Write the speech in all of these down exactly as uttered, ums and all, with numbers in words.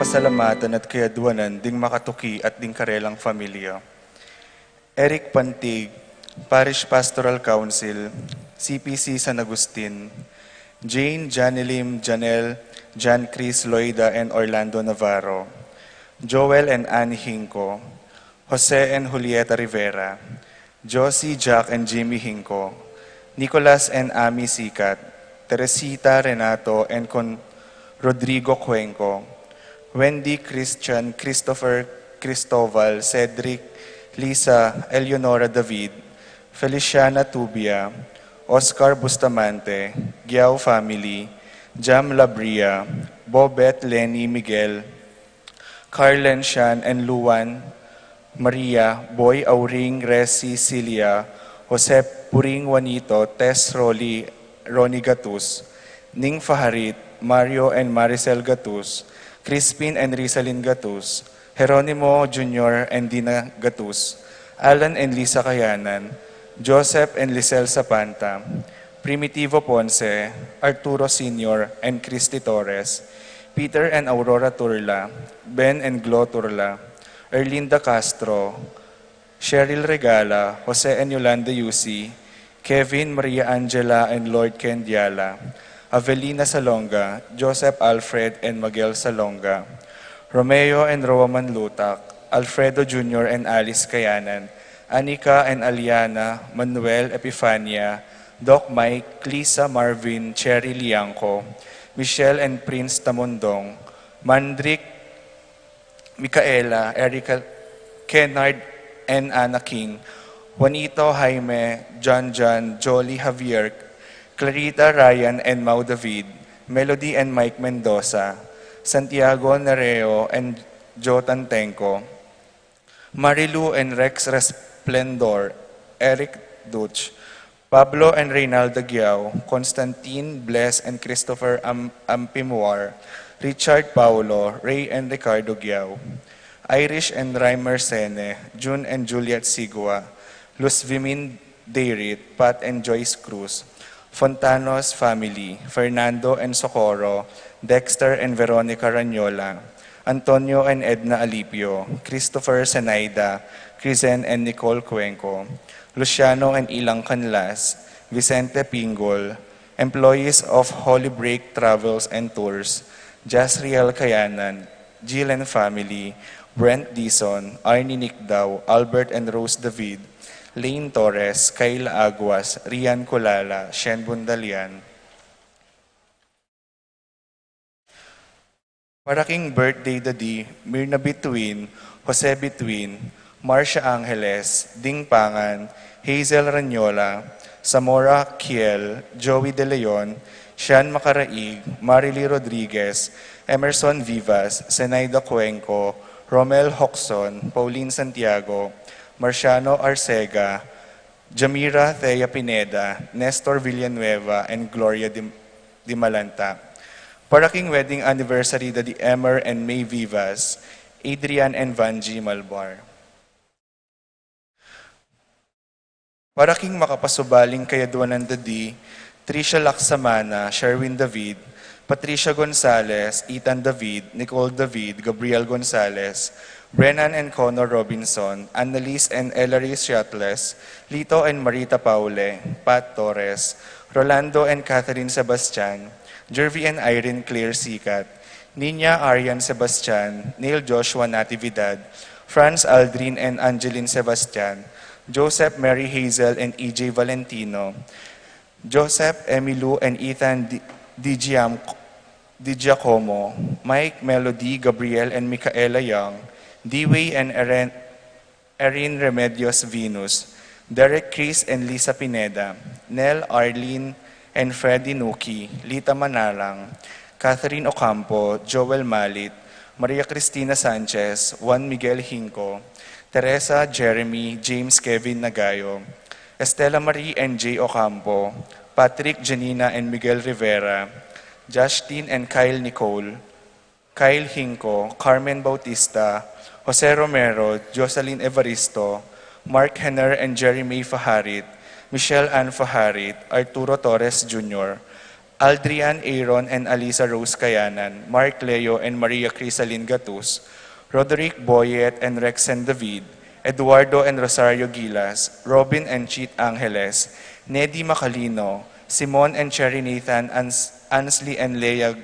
Pasalamatan at kayadwanan ding makatuki at ding karelang familia. Eric Pantig, Parish Pastoral Council, C P C San Agustin, Jane, Janilim, Janelle, Jan Chris, Loida, and Orlando Navarro, Joel and Annie Hinco, Jose and Julieta Rivera, Josie, Jack, and Jimmy Hinco, Nicolas and Ami Sikat, Teresita, Renato, and Con Rodrigo Cuenco, Wendy, Christian, Christopher, Cristobal, Cedric, Lisa, Eleonora, David, Feliciana, Tubia, Oscar, Bustamante, Giao family, Jam, Labria, Bobet, Lenny, Miguel, Carlen, Shan, and Luan, Maria, Boy, Auring, Resi, Cilia, Josep, Puring, Juanito, Tess, Rolly, Ronnie Gatus, Ning Faharit, Mario and Maricel Gatus, Crispin and Rizalin Gatus, Jeronimo Junior and Dina Gatus, Alan and Lisa Kayanan, Joseph and Lisel Sapanta, Primitivo Ponce, Arturo Senior and Christy Torres, Peter and Aurora Turla, Ben and Glo Turla, Erlinda Castro, Cheryl Regala, Jose and Yolanda Yusi, Kevin, Maria Angela and Lloyd Ken Diala, Avelina Salonga, Joseph Alfred and Miguel Salonga, Romeo and Roa Manlutak, Alfredo Junior and Alice Kayanan, Anika and Aliana, Manuel, Epifania, Doc Mike, Lisa, Marvin, Cherry Liangco, Michelle and Prince Tamundong, Mandrick, Micaela, Erica, Kennard, and Anna King, Juanito, Jaime, John John, Jolie, Javier, Clarita, Ryan, and Mau David, Melody and Mike Mendoza, Santiago, Nereo, and Joe Tantenco, Marilu and Rex Resplendor, Eric Duch, Pablo and Reynalda Giao, Constantine, Bless and Christopher Am- Ampimuar, Richard Paulo, Ray and Ricardo Giao, Irish and Reimer Sene, June and Juliet Sigua, Luz Vimin Deirit, Pat and Joyce Cruz, Fontanos family, Fernando and Socorro, Dexter and Veronica Ranyola, Antonio and Edna Alipio, Christopher Senaida, Crizen and Nicole Cuenco, Luciano and Ilang Canlas, Vicente Pingol, employees of Holy Break Travels and Tours, Jasriel Kayanan, Jill and family, Brent Dizon, Arnie Nicdao, Albert and Rose David, Lane Torres, Kyle Aguas, Rian Culala, Shen Bundalian. Para king birthday da di Mirna Bituin, Jose Bituin, Marcia Angeles, Ding Pangan, Hazel Ranyola, Samora Kiel, Joey De Leon, Shan Macaraig, Marily Rodriguez, Emerson Vivas, Zenaida Cuenco, Romel Hoxon, Pauline Santiago, Marciano Arcega, Jamira Thea Pineda, Nestor Villanueva, and Gloria Di, Di Malanta. Para king wedding anniversary da di Emer and May Vivas, Adrian and Vangie Malbar. Para king makapasubaling kayadwanan da di Tricia Laksamana, Sherwin David, Patricia Gonzalez, Ethan David, Nicole David, Gabriel Gonzalez, Brennan and Connor Robinson, Annalise and Ellery Siatles, Lito and Marita Paule, Pat Torres, Rolando and Catherine Sebastian, Jervy and Irene Claire Sikat, Nina Arian Sebastian, Neil Joshua Natividad, Franz Aldrin and Angeline Sebastian, Joseph Mary Hazel and E J Valentino, Joseph Emilu and Ethan Di, Di Giam-, Di Giacomo, Mike, Melody, Gabriel and Micaela Young, Dewey and Eren, Erin Remedios Venus, Derek Chris and Lisa Pineda, Nel, Arlene and Freddy Nuki, Lita Manalang, Catherine Ocampo, Joel Malit, Maria Cristina Sanchez, Juan Miguel Hinco, Teresa, Jeremy, James Kevin Nagayo, Estela Marie and Jay Ocampo, Patrick, Janina and Miguel Rivera, Justin and Kyle Nicole, Kyle Hinco, Carmen Bautista, Jose Romero, Jocelyn Evaristo, Mark Henner and Jerry May Faharit, Michelle Ann Faharit, Arturo Torres Junior, Aldrian Aaron and Alisa Rose Kayanan, Mark Leo and Maria Crisalin Gatus, Roderick Boyet and Rexen David, Eduardo and Rosario Gilas, Robin and Cheet Angeles, Nedi Macalino, Simon and Cherry Nathan, Ans- Ansley and Leia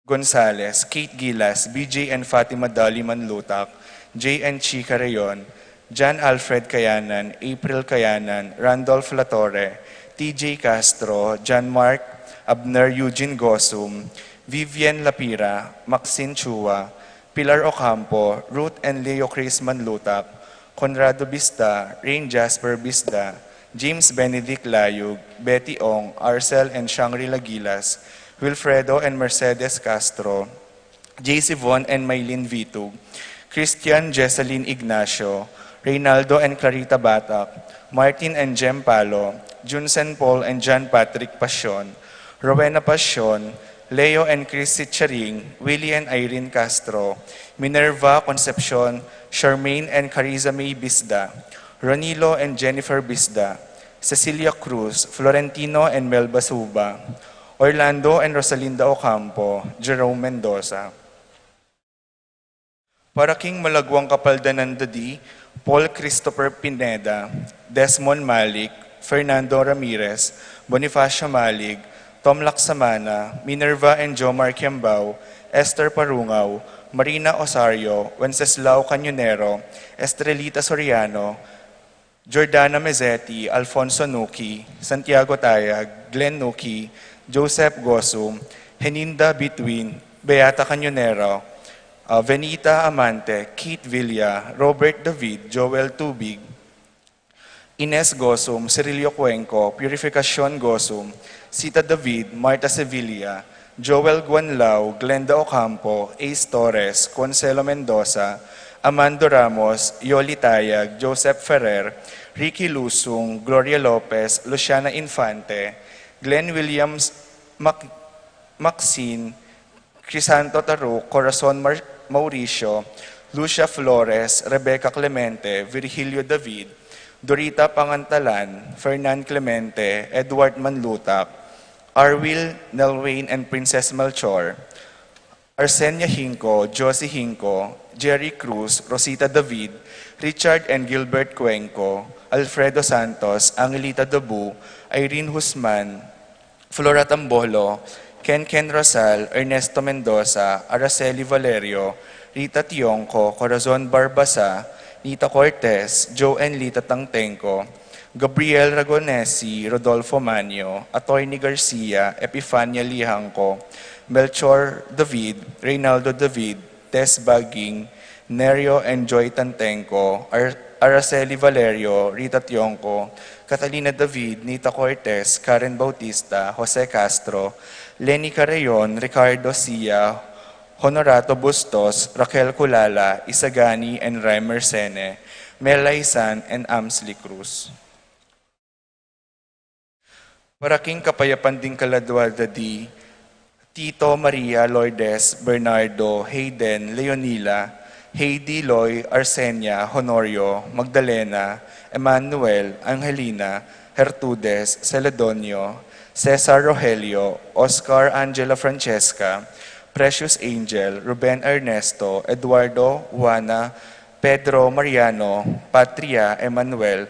Gonzales, Kate Gilas, B J and Fatima Dolly Manlutak, Jay and Chi Carreon, John Alfred Kayanan, April Kayanan, Randolph Latorre, T J Castro, John Mark, Abner Eugene Gosum, Vivian Lapira, Maxine Chua, Pilar Ocampo, Ruth and Leo Chris Manlutak, Conrado Bisda, Rain Jasper Bisda, James Benedict Layug, Betty Ong, Arcel and Shangri-La Gilas, Wilfredo and Mercedes Castro, J C Von and Mylene Vitug, Christian Jessalyn Ignacio, Reynaldo and Clarita Batak, Martin and Jem Palo, Junsen Paul and John Patrick Pasion, Rowena Pasion, Leo and Chrissy Charing, Willie and Irene Castro, Minerva Concepcion, Charmaine and Cariza May Bisda, Ronilo and Jennifer Bisda, Cecilia Cruz, Florentino and Melba Suba, Orlando and Rosalinda Ocampo, Jerome Mendoza. Para king malagwang kapaldanan da di, Paul Christopher Pineda, Desmond Malik, Fernando Ramirez, Bonifacio Malik, Tom Laksamana, Minerva and Jomar Kiambao, Esther Parungaw, Marina Osario, Wenceslao Cañonero, Estrelita Soriano, Jordana Mezeti, Alfonso Nuki, Santiago Tayag, Glenn Nuki, Joseph Gosum, Heninda Bitwin, Beata Cañonero, uh, Venita Amante, Keith Villa, Robert David, Joel Tubig, Ines Gosum, Cirilio Cuenco, Purificacion Gosum, Sita David, Marta Sevilla, Joel Guanlao, Glenda Ocampo, Ace Torres, Consuelo Mendoza, Amando Ramos, Yoli Tayag, Joseph Ferrer, Ricky Lusung, Gloria Lopez, Luciana Infante, Glenn Williams, Mac- Maxine, Crisanto Taruc, Corazon Mar- Mauricio, Lucia Flores, Rebecca Clemente, Virgilio David, Dorita Pangantalan, Fernand Clemente, Edward Manlutak, Arwil, Nelwayne, and Princess Melchor, Arsenia Hinco, Josie Hinco, Jerry Cruz, Rosita David, Richard and Gilbert Cuenco, Alfredo Santos, Angelita Dabu, Irene Guzman, Flora Tambolo, Ken Ken Rosal, Ernesto Mendoza, Araceli Valerio, Rita Tionco, Corazon Barbasa, Nita Cortez, Joe and Lita Tangtengco, Gabriel Ragonesi, Rodolfo Manio, Attorney Garcia, Epifania Lihangco, Melchor David, Reynaldo David, Tess Baging, Nerio and Joy Tangtengco, Ar- Araceli Valerio, Rita Tionco, Catalina David, Nita Cortez, Karen Bautista, Jose Castro, Lenny Carreon, Ricardo Sia, Honorato Bustos, Raquel Culala, Isagani and Reimer Sene, Mel Laisan and Amsley Cruz. Para king kapayapan ding kaladua da di, Tito, Maria, Lourdes, Bernardo, Hayden, Leonila, Heidi, Loy, Arsenia, Honorio, Magdalena, Emmanuel, Angelina, Gertrudes, Celedonio, Cesar, Rogelio, Oscar, Angela, Francesca, Precious Angel, Ruben, Ernesto, Eduardo, Juana, Pedro, Mariano, Patria, Emmanuel,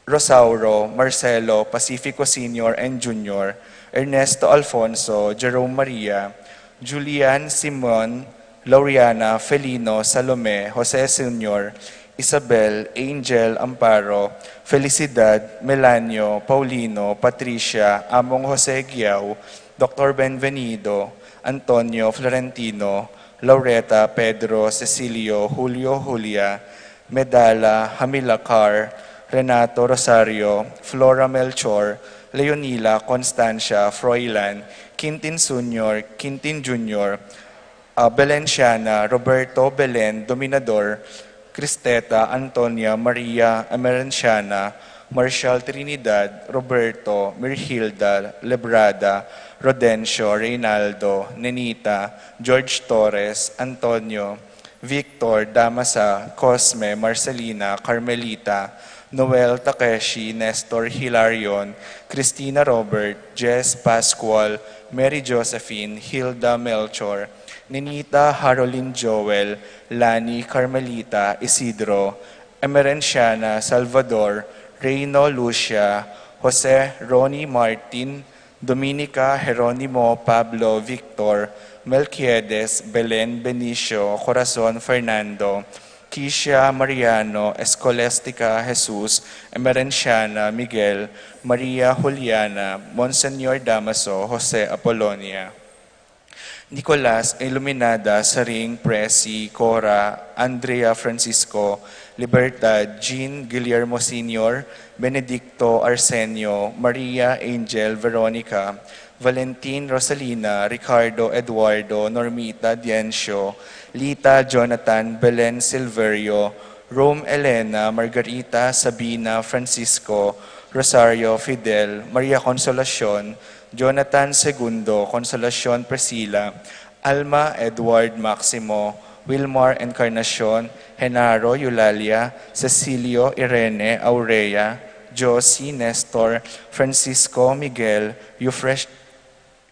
Rosauro, Marcelo, Pacifico Senior and Junior, Ernesto, Alfonso, Jerome, Maria, Julian, Simon, Lauriana, Felino, Salome, Jose Senior, Isabel, Angel, Amparo, Felicidad, Melanio, Paulino, Patricia, Among Jose Guiao, Doctor Benvenido, Antonio, Florentino, Laureta, Pedro, Cecilio, Julio, Julia, Medala, Hamilcar, Renato, Rosario, Flora, Melchor, Leonila, Constancia, Froilan, Quintin Senior, Quintin Junior, ah, Belenciana, Roberto, Belen, Dominador, Cristeta, Antonia, Maria, Emerenciana, Marcial, Trinidad, Roberto, Mirhilda, Lebrada, Rodencio, Reynaldo, Nenita, George Torres, Antonio, Victor, Damasa, Cosme, Marcelina, Carmelita, Noel Takeshi, Nestor Hilarion, Christina Robert, Jess Pascual, Mary Josephine, Hilda Melchor, Ninita Harolin Joel, Lani Carmelita, Isidro, Emerenciana Salvador, Reino Lucia, Jose Ronnie Martin, Dominica Jeronimo Pablo Victor, Melquiades Belen Benicio Corazon Fernando, Kisha Mariano Escolestica Jesus, Emerenciana Miguel, Maria Juliana, Monsignor Damaso Jose Apolonia. Nicolas Iluminada Saring Presi Cora Andrea Francisco Libertad Jean Guillermo Senior Benedicto Arsenio Maria Angel Veronica Valentin Rosalina Ricardo Eduardo Normita Diencio Lita Jonathan Belen Silverio Rome Elena Margarita Sabina Francisco Rosario Fidel Maria Consolacion Jonathan Segundo, Consolacion Priscila, Alma Edward Maximo, Wilmar Encarnacion, Genaro Eulalia, Cecilio Irene Aurea, Josie Nestor, Francisco Miguel, Eufres-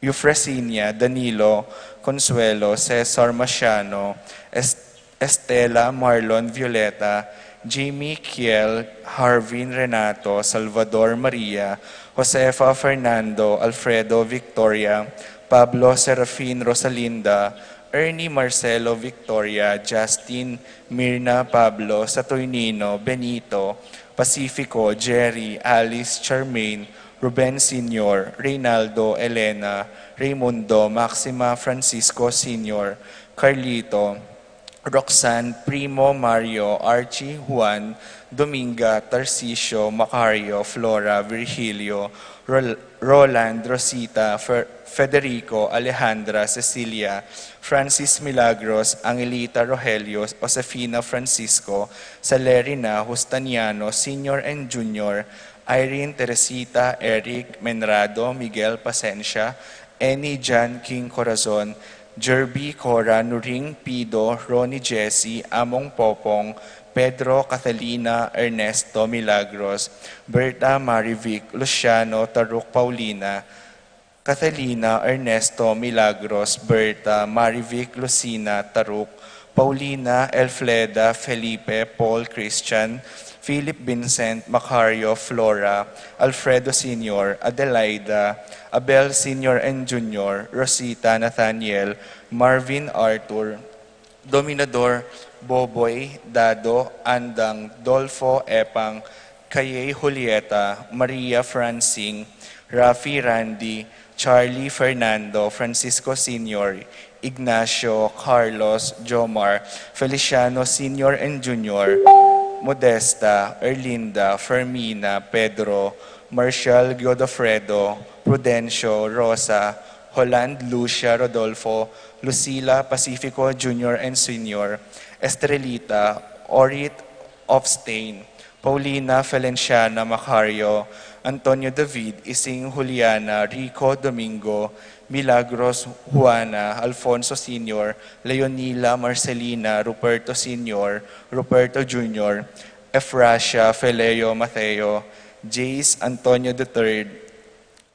Eufresinia Danilo, Consuelo Cesar Maciano, Est- Estela Marlon Violeta, Jimmy Kiel Harvin Renato, Salvador Maria, Josefa Fernando, Alfredo Victoria, Pablo Serafin Rosalinda, Ernie Marcelo Victoria, Justin, Mirna Pablo, Saturnino, Benito, Pacifico, Jerry, Alice, Charmaine, Ruben Senior, Reynaldo, Elena, Raymundo, Maxima, Francisco Senior, Carlito, Roxanne, Primo, Mario, Archie, Juan, Dominga, Tarcisio, Macario, Flora, Virgilio, Rol- Roland, Rosita, Fer- Federico, Alejandra, Cecilia, Francis Milagros, Angelita, Rogelio, Josefina, Francisco, Salerina, Justiniano, Senior and Junior, Irene, Teresita, Eric, Menrado, Miguel, Pasensia, Annie, Jan, King, Corazon, Jerby, Cora, Nuring, Pido, Ronnie, Jesse, Among, Popong, Pedro, Catalina, Ernesto, Milagros, Berta, Marivic, Luciano, Taruk, Paulina, Catalina, Ernesto, Milagros, Berta, Marivic, Lucina, Taruk, Paulina, Elfleda, Felipe, Paul, Christian, Philip, Vincent, Macario, Flora, Alfredo Senior, Adelaida, Abel Senior and Junior, Rosita, Nathaniel, Marvin, Arthur, Dominador, Boboy, Dado, Andang, Dolfo, Epang, Kayay, Julieta, Maria, Francine, Rafi, Randy, Charlie, Fernando, Francisco Senior, Ignacio, Carlos, Jomar, Feliciano Senior and Junior, Modesta, Erlinda, Fermina, Pedro, Marshall, Godofredo, Prudencio, Rosa, Holland, Lucia, Rodolfo, Lucila, Pacifico Junior and Senior, Estrelita, Orit, Ofstain, Paulina, Felenciana, Macario, Antonio, David, Ising, Juliana, Rico, Domingo, Milagros, Juana, Alfonso Senior, Leonila, Marcelina, Ruperto Senior, Ruperto Junior, Efrasia, Feleo, Mateo, Jace, Antonio the third,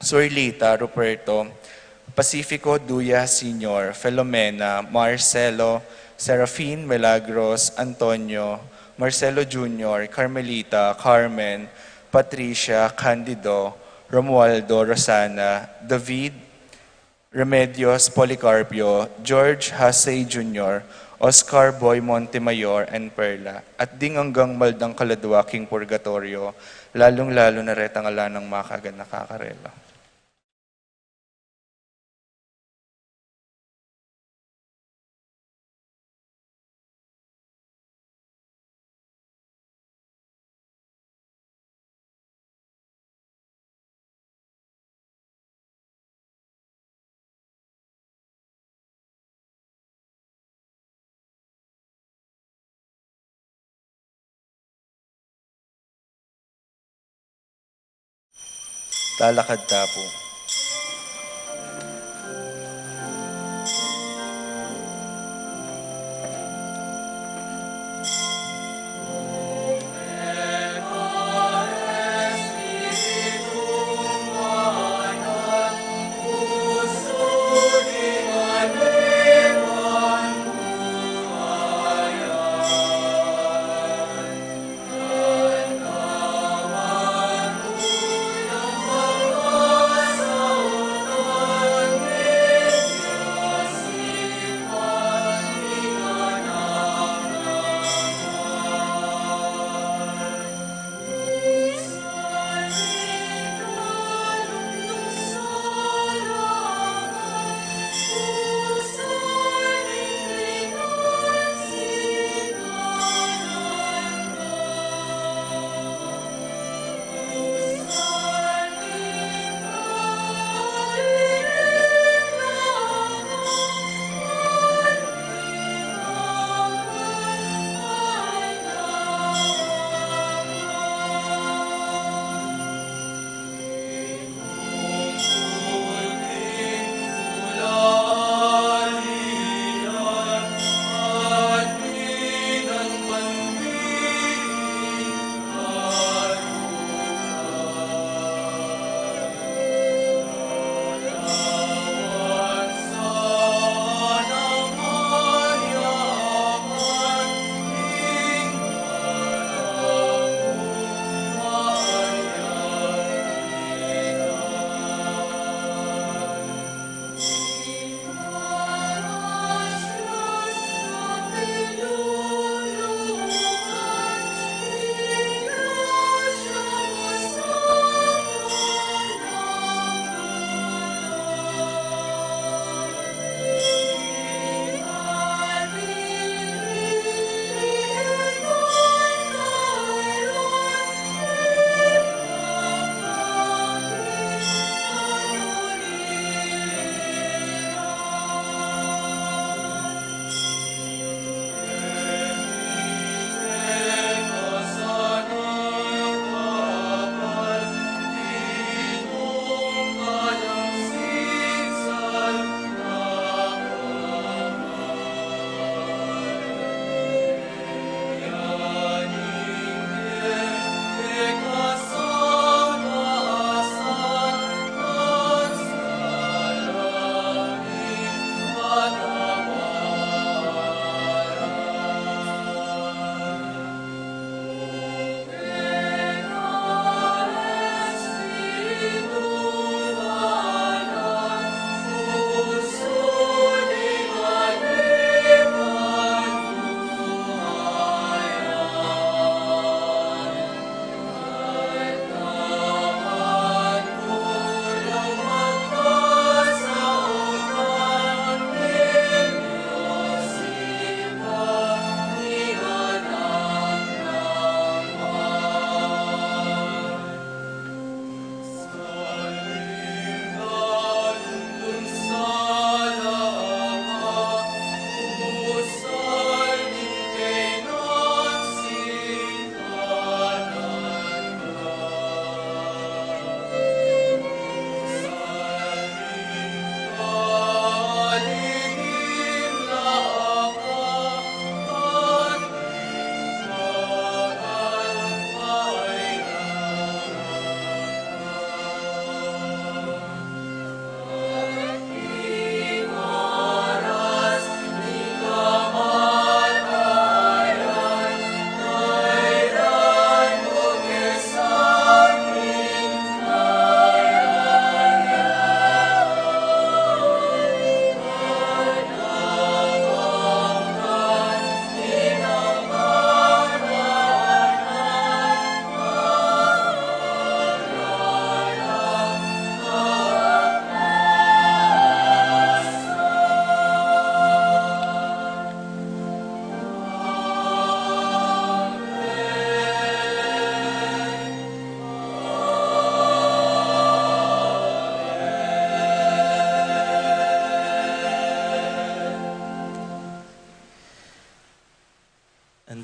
Sorlita, Ruperto, Pacifico, Duya Senior, Filomena, Marcelo, Serafin, Milagros, Antonio, Marcelo Junior, Carmelita, Carmen, Patricia, Candido, Romualdo, Rosana, David, Remedios, Policarpio, George, Hasey Junior, Oscar, Boy Montemayor, and Perla, at ding anggang maldang kaladwa king purgatorio, lalung-lalu na retang ala nang makaganaka karela. Talakad ta pu.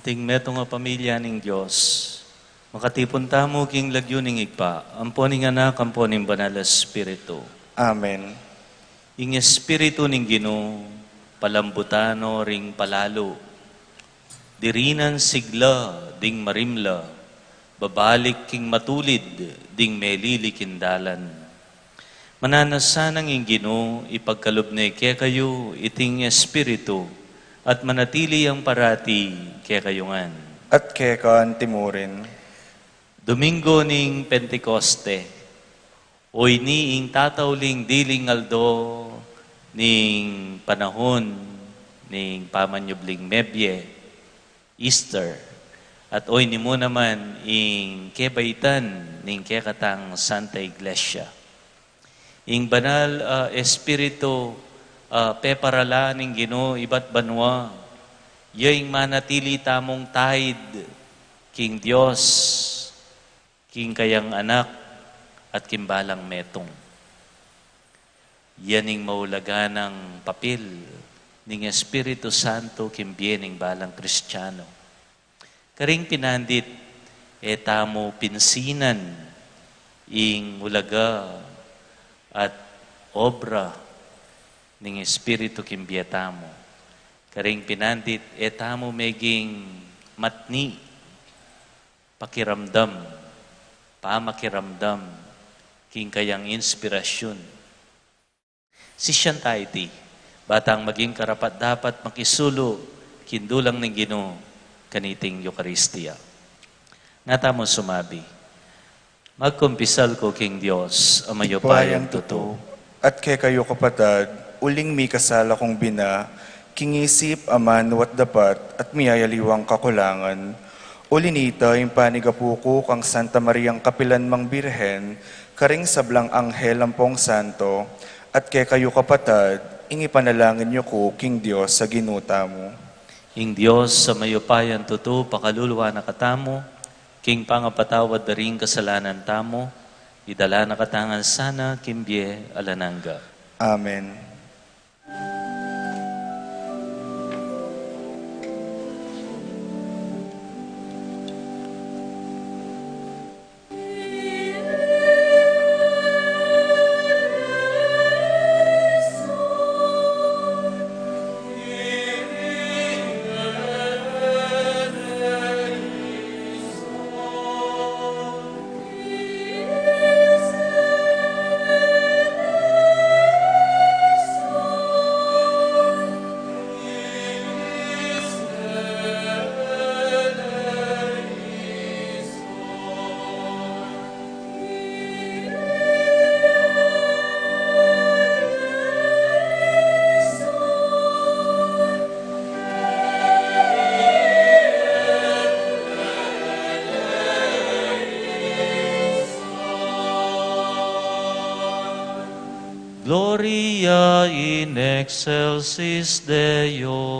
Ing metung a pamilya ning Dios, makatipun tamu king lagyu ning Ibpa, ampo ning Anak, ampo ning Banal a Espiritu. Amen. Ing Espiritu ning Ginu, palambutan no ring palalu. Dirinan sigla ding marimla, babalik king matulid ding melili king dalan. Mananu sanang ing Ginu, ipagkalub ne kekayu iting Espiritu, at manatili yang parati kekayu ngan. At keka antimurin. Domingo ning Pentecoste, oyni ing tatauling diling aldo ning panahun ning pamanyubling mebie, Easter, at oyni mu naman ing kebaitan ning kekatang Santa Iglesia. Ing Banal a Espiritu, a, peparala ning Ginu ibat banua, ya ing manatili tamung taid king Dios, king kayang Anak, at king balang metung. Yan ing maulagang papil ning Espiritu Santo king bie ning balang Kristiano. Karing pinandit, e tamu pinsinan ing ulaga at obra ning Espiritu king bie tamu. Karing pinandit, e tamu meging matni, pakiramdam, pamakiramdam, king kayang inspirasyun. Sisian ta iti, ba tang maging karapat-dapat makisulu king dulang ning Ginu kaniting Eukaristia. Nga tamu sumabi, magkumpisal ku king Dios a mayupayang tutu. At kekayu kapatad, uling mikasala kung bina, king isip, amanu at dapat, at miyayaliwang kakulangan. Uli nita, ing panigapu ku kang Santa Mariang kapilan mang Birhen, karing sablang anghel ampong santo, at kekayu kapatad, ing ipanalangin yu ku king Dios a Ginu tamu. Ing Dios a mayupayang tutu pakaluluan na katamu, king pangapatawad da ring kasalanan tamu, idala na katamu ngan sana king bie alang angga. Amen. Gloria in excelsis Deo.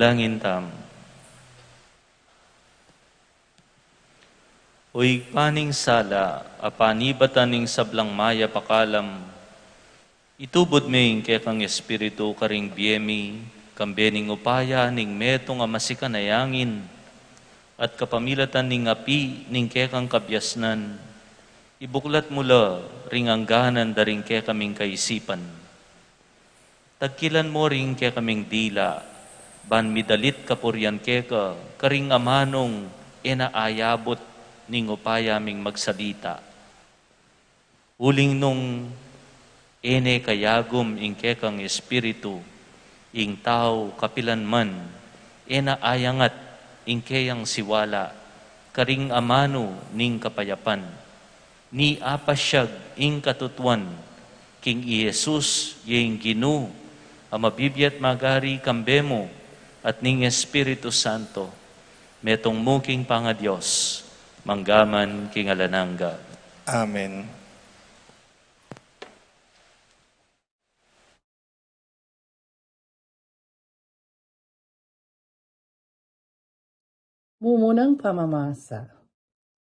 Dalangin tamu. O Ibpa ning sala, a panibatan ning sablang mayap a kalam, itubud me ing kekang Espiritu karing bie mi, kambe ning upaya ning metung a masikan a yangin, at kapamilatan ning api ning kekang kabiasnan, ibuklat mu la ring angganan da ring kekaming kaisipan. Tagkilan mu ring kekaming dila, ban midalit kapurian keka, karing amanung e na ayabut ning upaya ming magsalita. Uling nung e ne kayagum ing kekang Espiritu, ing tau kapilan man e na ayangat ing keyang siwala karing amanu ning kapayapan. Ni apasyag ing katutuan king i Jesus, ya ing Ginu, a mabibie at magari kambe mu at ning Espiritu Santo, metung mu king pangaDios, mangga man king alang angga. Amen. Mumunang pamamasa.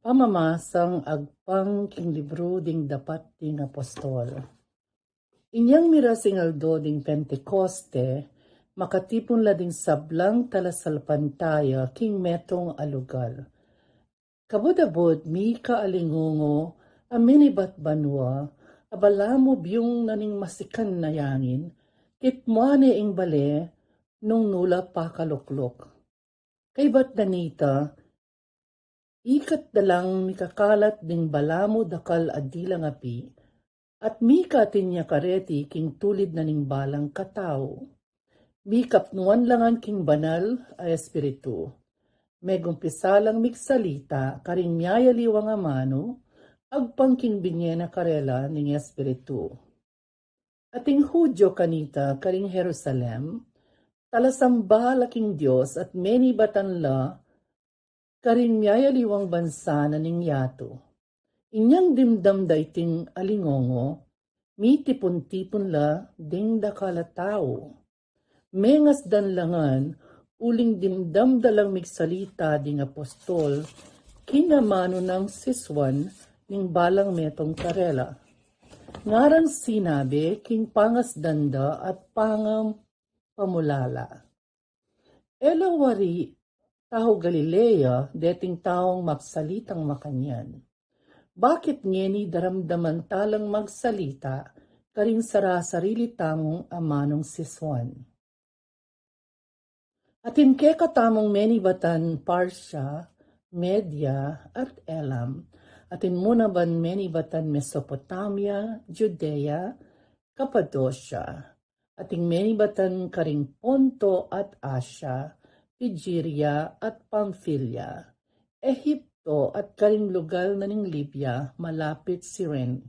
Pamamasang agpang king libru ding Dapat ding Apostol. Inyang miras ing aldo ding Pentekoste, makatipun la ding sablang talasalpantaya king metung a lugal. Kabud-abud mika alingungu a menibat banua, a balamu biung na ning masikan a yangin, kitmuan ne ing bale nung nu la pakalukluk. Kaybat na nita, ikat da lang mikakalat ding balamu dakal a dilang api, at mika atin ya kareti king tulid na ning balang katau. Mikapnuan la ngan king Banal a Espiritu. Megumpisa lang migsalita karing miyayaliwang amanu, agpang king binie na karela ning Espiritu. Ating Judio kanita karing Jerusalem, talasamba la king Dios at menibatan la karing miyayaliwang bansa na ning yatu. Inyang dimdam da iting alingungu, mitipun-tipun la ding dakal a tau. Mengasdan la ngan, uling dimdam da lang migsalita ding apostol king amanu nang sisuan ning balang metung karela. Ngarang sinabi king pangasdan da at pangam pamulala. E la wari taga Galilea deting taung magsalitang makanyan? Bakit ngeni daramdaman ta lang magsalita karing sarasarili tamung amanung sisuan? Atin kekatamung menibatan Partia, Media, at Elam. Atin mu naman menibatan Mesopotamia, Judea, Kapadosia. Atin menibatan karing Ponto at Asia, Pigiria at Pamfilia, Ehipto at karing lugal na ning Libya, malapit Sirene.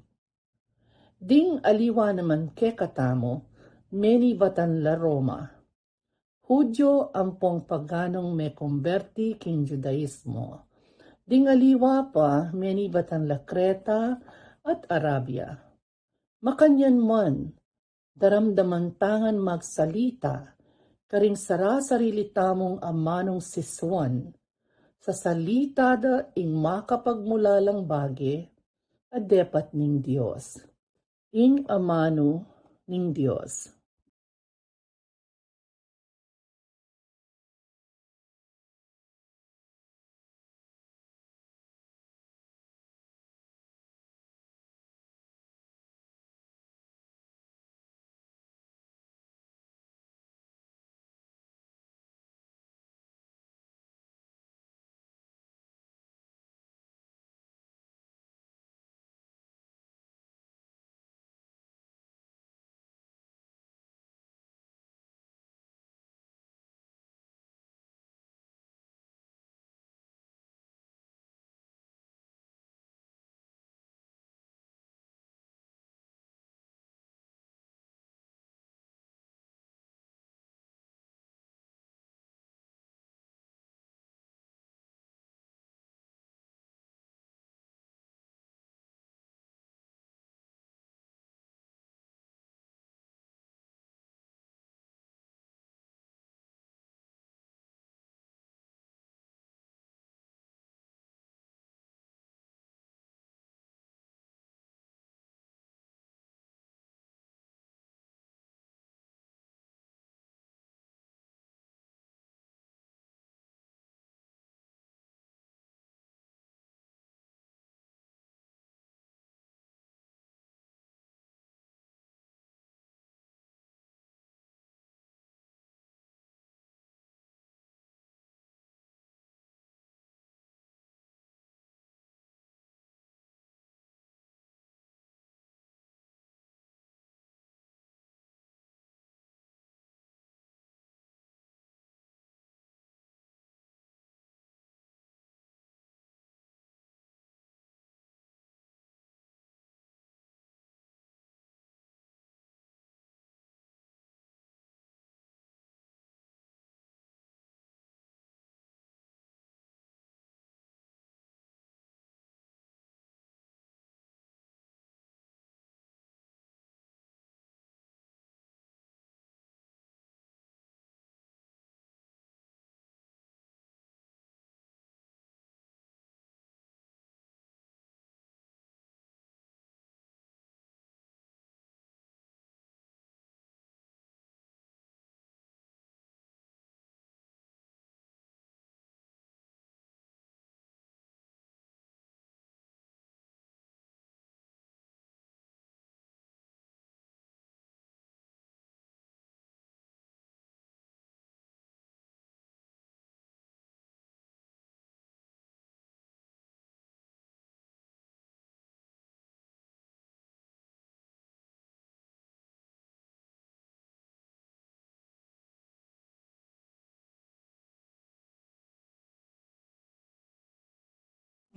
Ding aliwa naman kekatamu, menibatan la Roma. Hudyo ampong paganung mekumberti king Judaismo. Ding aliwa pa, menibatan la Kreta at Arabia. Makanyan man, daramdaman ta ngan magsalita karing sarasarili tamung amanung sisuan, sasalita da ing makapagmulalang bage a depat ning Dios, ing amanu ning Dios.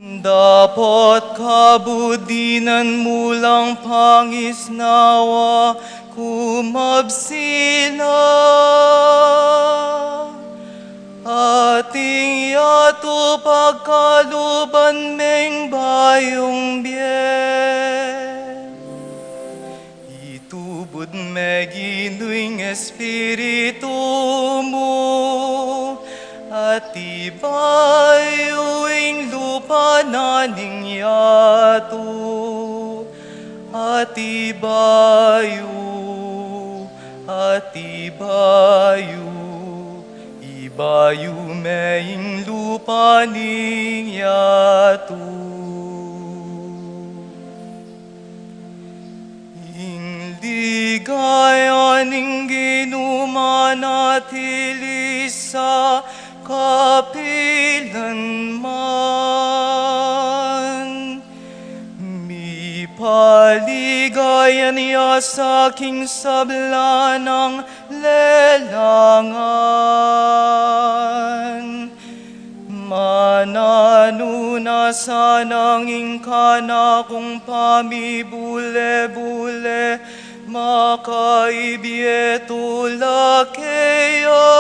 Dapot kabudinan mu lang pangisnawa ku mabsilan. Ating yatu pagkaluban meng bayung bie. Itubud me Ginu ing Espiritu mu, at ibayu ing lupa na ning yatu, at ibayu, at ibayu, ibayu me ing lupa ning yatu. Ing ligaya ning Ginu manatili sa kapilanman. Mipaligayan ya sa king sabla nang lelangan. Mananu na sanang ing kanakung pamibule-bule makaibie tula keya,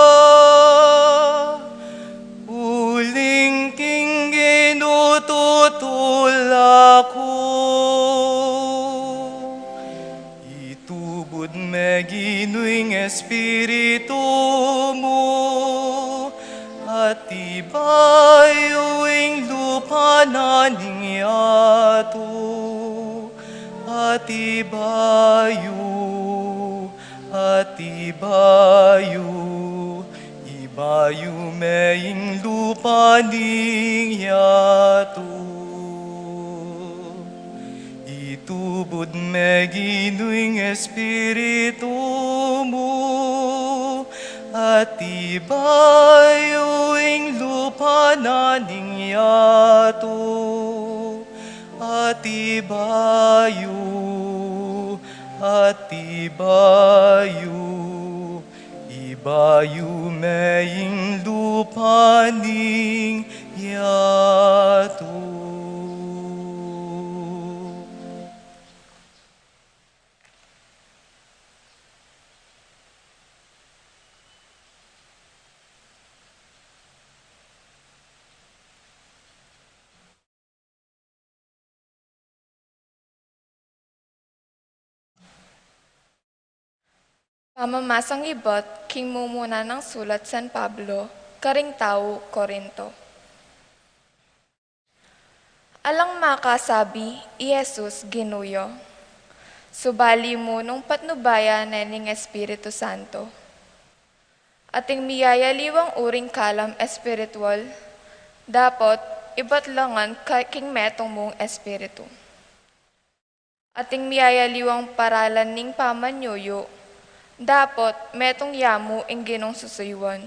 uling king Ginu tutula ku. Itubud me Ginu ing Espiritu mu, at ibayu ing lupa na ning yatu, at ibayu, at ibayu, ibayu me ing lupa ning yatu. Itubud me Ginu ing Espiritu mu, at ibayu ing lupa na ning yatu, at ibayu, at ibayu, ibayu me ing lupa ning yatu. Pamamasang ibat king mumuna nang sulat San Pablo karing tau Corinto. Alang makasabi i Jesus Ginu ya, subali mu nung patnubayan ne ning Espiritu Santo. Ating miyayaliwang uring kalam espiritual, dapot ibat la ngan ka king metung mung espiritu. Ating miyayaliwang paralan ning pamanyuyu, dapot metung ya mu ing Ginung susuyuan.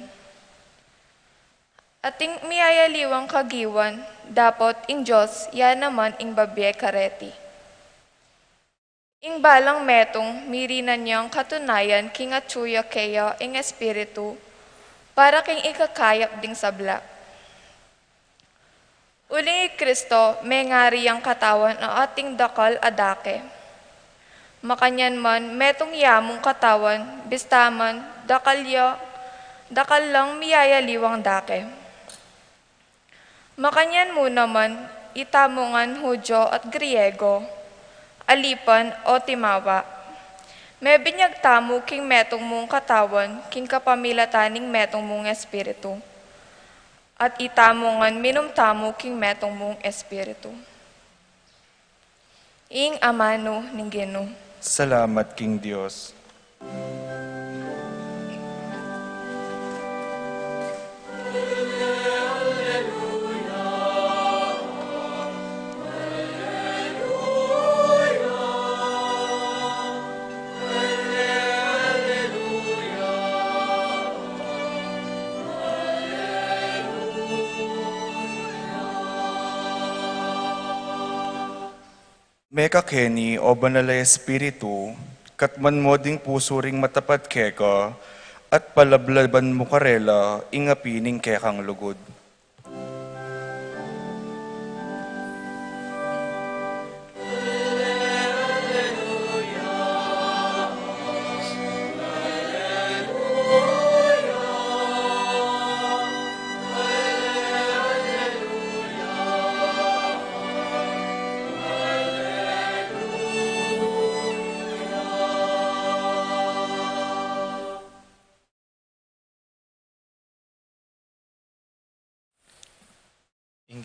Ating miyayaliwang kagiwan, dapot ing Dios ya naman ing babie kareti. Ing balang metung mirinan yang katunayan king atyu ya keya ing Espiritu, para king ikakayap ding sabla. Uling i Kristo mengari yang katawan a ating dakal a dake. Makanyan man metung ya mung katawan, bista man dakal ya, dakal lang miyayaliwang dake. Makanyan mu naman, itamu ngan Hudyo at Griego, alipan o timawa, mebinyag tamu king metung mung katawan king kapamilatan ning metung mung Espiritu. At itamu ngan minum tamu king metung mung Espiritu. Ing amanu ning Ginu. Salamat king Dios. Mekakeni, o Banal a Espiritu, katman mu ding pusu ring matapat keka, at palablaban mu karela ing api ning kekang lugud.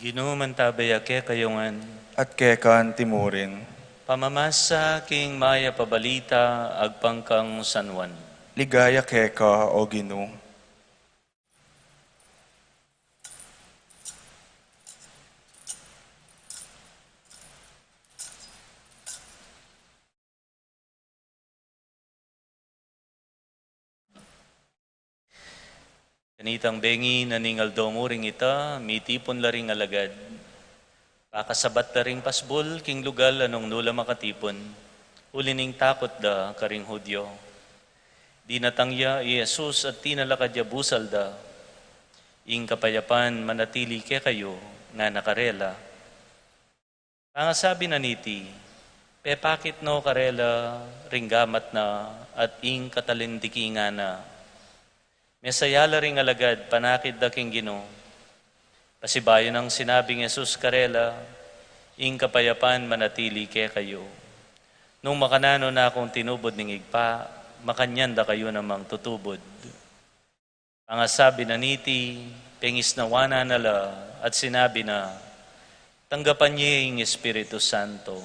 Ginu, mantabe ya kekayu ngan. At keka antimurin. Pamamasa king mayap a balita agpang kang San Juan. Ligaya keka, O Ginu. Kanitang bengi na ning aldo mu ring ita, mitipun la ring alagad. Pakasabat da ring pasbul king lugal a nung nu la makatipun, uli ning takut da karing Judio. Dinatang ya i Jesus at tinalakad ya busal da. Ing kapayapan manatili kekayu, ngana karela. Pangasabi na niti, pepakit no karela ring gamat na at ing katalindiki ngana. Mesaya la ring alagad, panakit da king Ginu. Pasibayu nang sinabing Jesus karela, ing kapayapan manatili kekayu. Nung makananu na kung tinubud ning Ibpa, makanyan da kayu namang tutubud. Pangasabi na niti, pengisnawan na la at sinabi na, tanggapan ye ing Espiritu Santo.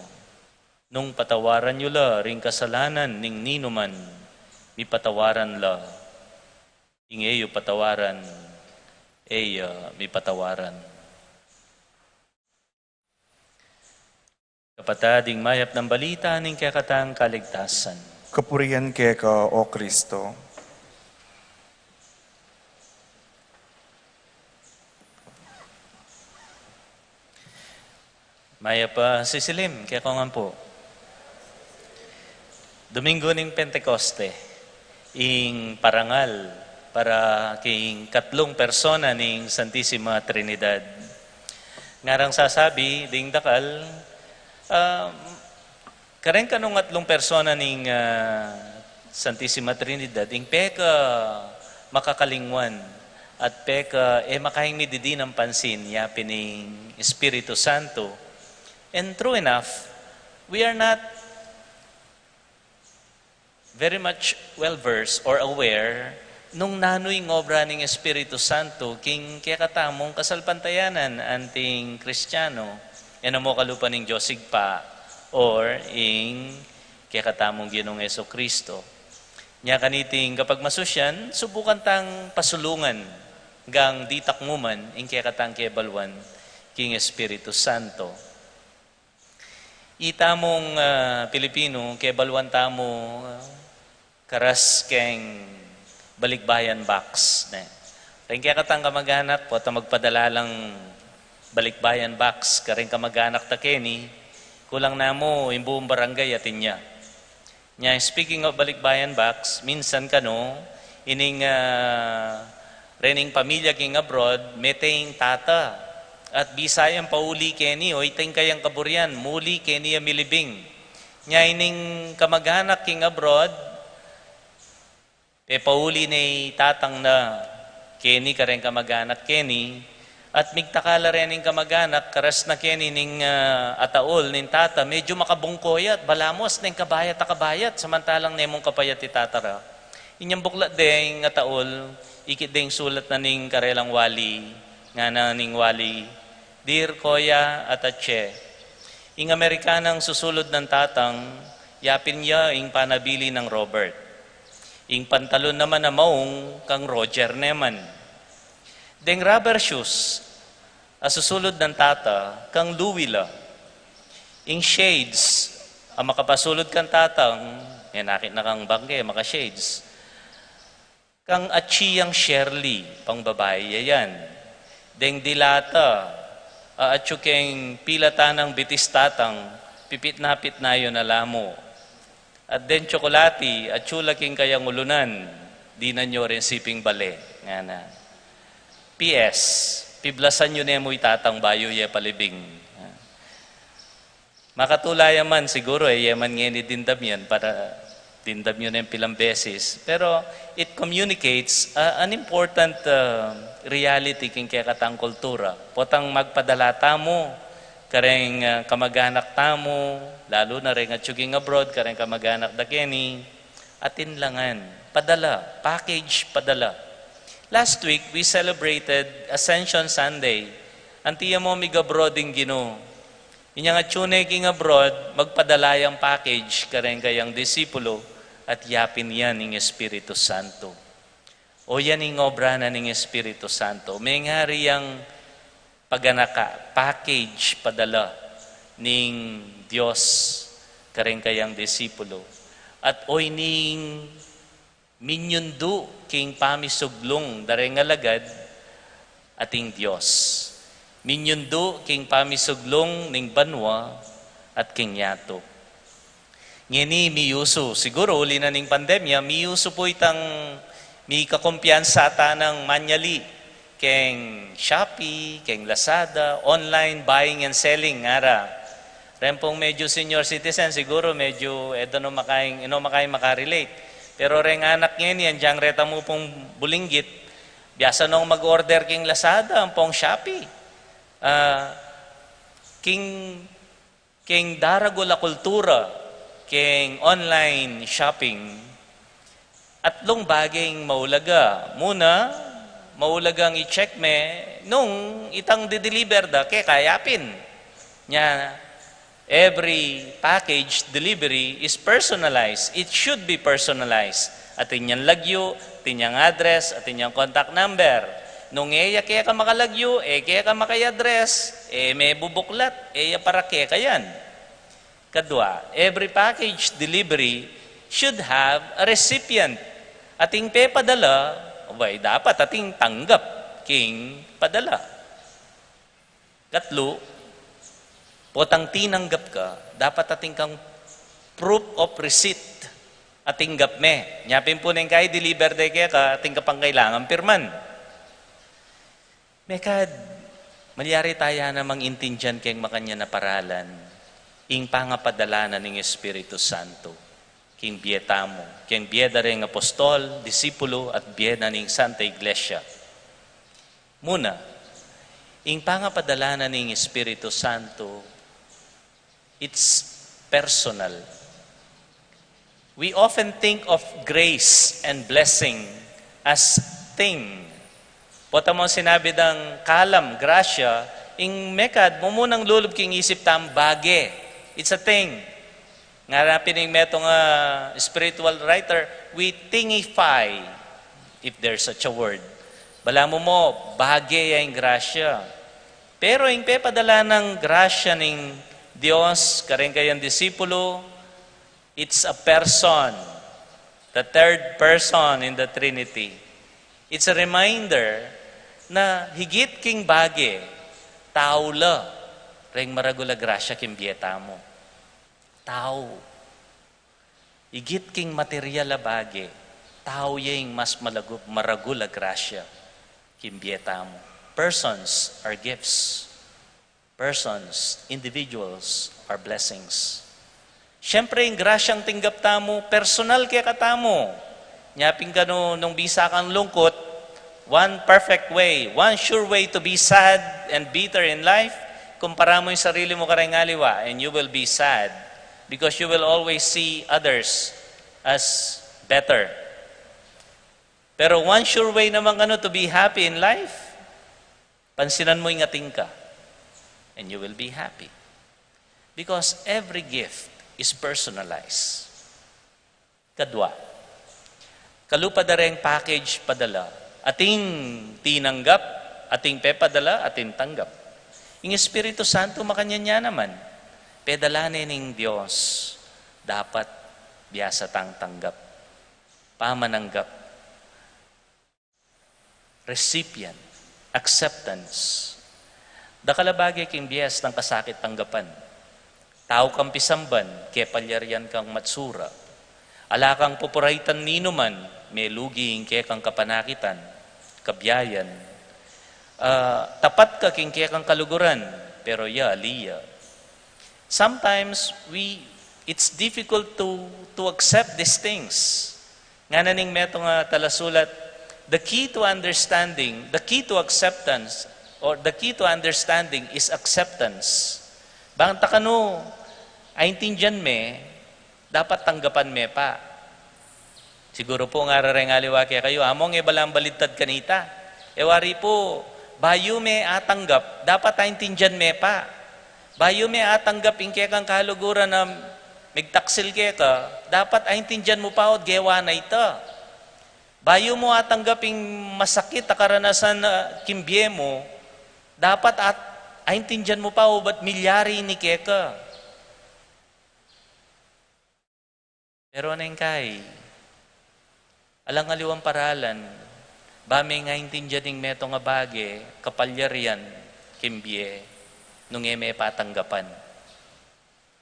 Nung patawaran yu la ring kasalanan ning ninuman, mipatawaran la. Ing e yu patawaran, e ya mipatawaran. Kapatad, ing mayap nang balita ning kekatang kaligtasan. Kapurian keka, O Kristo. Mayap a sisilim kekayu ngan pu. Domingo ning Pentekoste, ing parangal para king katlung persona ning Santisima Trinidad. Ngarang sasabi ding dakal, ah, kareng kanung atlung persona ning, ah, Santisima Trinidad, ing peka makakalingwan at peka e makaing mididinan pansin, ya pin ing Espiritu Santo. And true enough, we are not very much well-versed or aware nung nanu ing obra ning Espiritu Santo king kekatamung kasalpantayanan anting Kristiyanu, e na mu kalupa ning Dios Ibpa or ing kekatamung Ginung Jesucristo. Nya kaniting kapagmasusyan, subukan tang pasulungan gang ditak mu man ing kekatang kebaluan king Espiritu Santo. Itamung, ah, Pilipinu, kebaluan tamu, ah, karas keng balikbayan box, ne. Ring kekatang kamag-anak, potang magpadala lang balikbayan box kareng kamag-anak ta keni, kulang na mu ing buung barangay atin ya. Nya, speaking of balikbayan box, minsan kanu, ining, ah, rening pamilya king abroad, mete ing tata. At bisa yang pauli keni, o ita ing kayang kaburian, muli keni a milibing. Nya, ining kamag-anak king abroad, pepauli ne i tatang na keni kareng kamag-anak keni, at migtakal la rening kamag-anak, karas na keni ning, ah, ataul ning tata, medyu makabungko ya at balamu as neng kabayat a kabayat, samantalang ne mung kapayat i tata ra. Inyang buklat deng ataul, ikit deng sulat na ning karelang wali, ngana ning wali, "Dear Koya at Atse, ing Amerikanang susulud nang tatang, yapin ya ing panabilin nang Robert. Ing pantalon naman a maung kang Roger naman. Deng rubber shoes a susulud nang tata kang Louie la. Ing shades a makapasulud kang tatang," e, nakit na kang bangke, maka-shades, "kang atsi yang Shirley, pangbabai ya yan. Deng dilata a atsu keng pilatan nang bitis tatang, pipitna-pitna yu na la mu. At deng tsokolati atsu la king kayang ulunan, dinan yu ring siping bale," ngana. "P S, piblasan yu ne mu i tatang bayu ye palibing." Makatula ya man siguru, e ye man ngeni dimdam yan para dimdam yu neng pilang beses. Pero it communicates, ah, an important, ah, reality king kekatang kultura. Potang magpadala tamu kareng, ah, kamag-anak tamu, lalu na reng atsu king abroad, kareng kamag-anak da keni, atin la ngan. Padala, package, padala. Last week, we celebrated Ascension Sunday. Anti ya mu mig-abroad ing Ginu. Inyang atsu ne king abroad, magpadala yang package kareng kayang disipulo at yapin ya ning Espiritu Santo. O yan ing obra na ning Espiritu Santo. Mengari yang paganaka, package padala ning Dios kareng kayang disipulo. At o ining minyundu king pamisuglung da reng alagad at ing Dios. Minyundu king pamisuglung ning banua at king yatu. Ngeni miyusu, siguru uli na ning pandemya, miyusu pu itang mikakumpiyansa tanang manyali keng Shopee, keng Lazada, online buying and selling, ngara. Reng pung medyo senior citizen, siguro medyo e da no makaing, e no makaing makarelate. Pero reng anak ngeni, anjang reta mu pung bulinggit, biasa nong mag-order king Lazada, ampong Shopee. Ah, king, king daragul a kultura, king online shopping, atlung bage ing maulaga. Muna, maulagang i-check me nung itang di-deliver da, keka ya pin. Nya, every package delivery is personalized. It should be personalized. Atin yang lagyu, atin yang address, atin yang contact number. Nung e ya keka makalagyu, e keka maka-address, e mebubuklat, e ya para keka yan. Kadua, every package delivery should have a recipient. Atin pepadala, abay, dapat atin tanggap king padala. Katlu, potang tinanggap ka, dapat atin kang proof of receipt a tinggap me. Nya pin pu neng kai-deliver de keka, atin ka pang kailangan pirman. Mekad, malyari taya namang intindian keng makanyan a paralan ing pangapadala na ning Espiritu Santo king bie tamu, king bie da reng apostol, disipulo, at bie na ning Santa Iglesia. Muna, ing pangapadala na ning Espiritu Santo, it's personal. We often think of grace and blessing as thing. Pota mo sinabi dang kalam, grasya, ing mekad, mumunang lulub king isip tam bage. It's a thing. Ngara pin ning metung a spiritual writer, we thingify, if there's such a word. Balamu mo, bage ya ing grasya. Pero ing pepadala nang grasya ning Dios kareng kayang disipulo, it's a person, the third person in the Trinity. It's a reminder na higit king bage, tau la reng maragul a grasya king bie tamu. Tau. Higit king material a bage, tau ya ing mas malagu-, maragul a grasya king bie tamu. Persons are gifts. Persons, individuals, are blessings. Siyempre, ing grasyang tinggap tamu, personal kekatamu. Nya pin kanu nung bisa kang lungkut, one perfect way, one sure way to be sad and bitter in life, kumpara mu ing sarili mu kareng aliwa, and you will be sad because you will always see others as better. Pero one sure way naman kanu to be happy in life, pansinan mu ing atin ka, and you will be happy. Because every gift is personalized. Kadua, kalupa da reng package padala, atin tinanggap, atin pepadala, atin tanggap. Ing Espiritu Santo makanyan ya naman, pedala ne ning Dios, dapat biasa tang tanggap. Pamananggap. Recipient, acceptance. Dakal a bage king bies nang kasakit tanggapan. Tau kang pisamban, kepalyarian kang matsura. Ala kang pupuraitan ninuman, melugi ing kekang kapanakitan, kabiayan. Ah, tapat ka king kekang kaluguran, pero ya ali ya. Sometimes we, it's difficult to, to accept these things. Ngana ning metung a talasulat, the key to understanding, the key to acceptance, or the key to understanding is acceptance. Bang ta kanu, aintindian me, dapat tanggapan me pa. Siguru pu ngara reng aliwa kekayu, among e balang baliktad kanita. E wari pu, Bayu me atanggap, dapat aintindian me pa. Bayu me atanggap ing kekang kaluguran a megtaksil keka, dapat aintindian mu pa o gewa na ita. Bayu mu atanggap ing masakit a karanasan, ah, king bie mu, dapat at aintindian mu pa o bat milyari ini keka. Pero neng kai, alang aliwang paralan, ba meng aintindian ing metung a bage, kapalyarian king bie, nung e me patanggapan.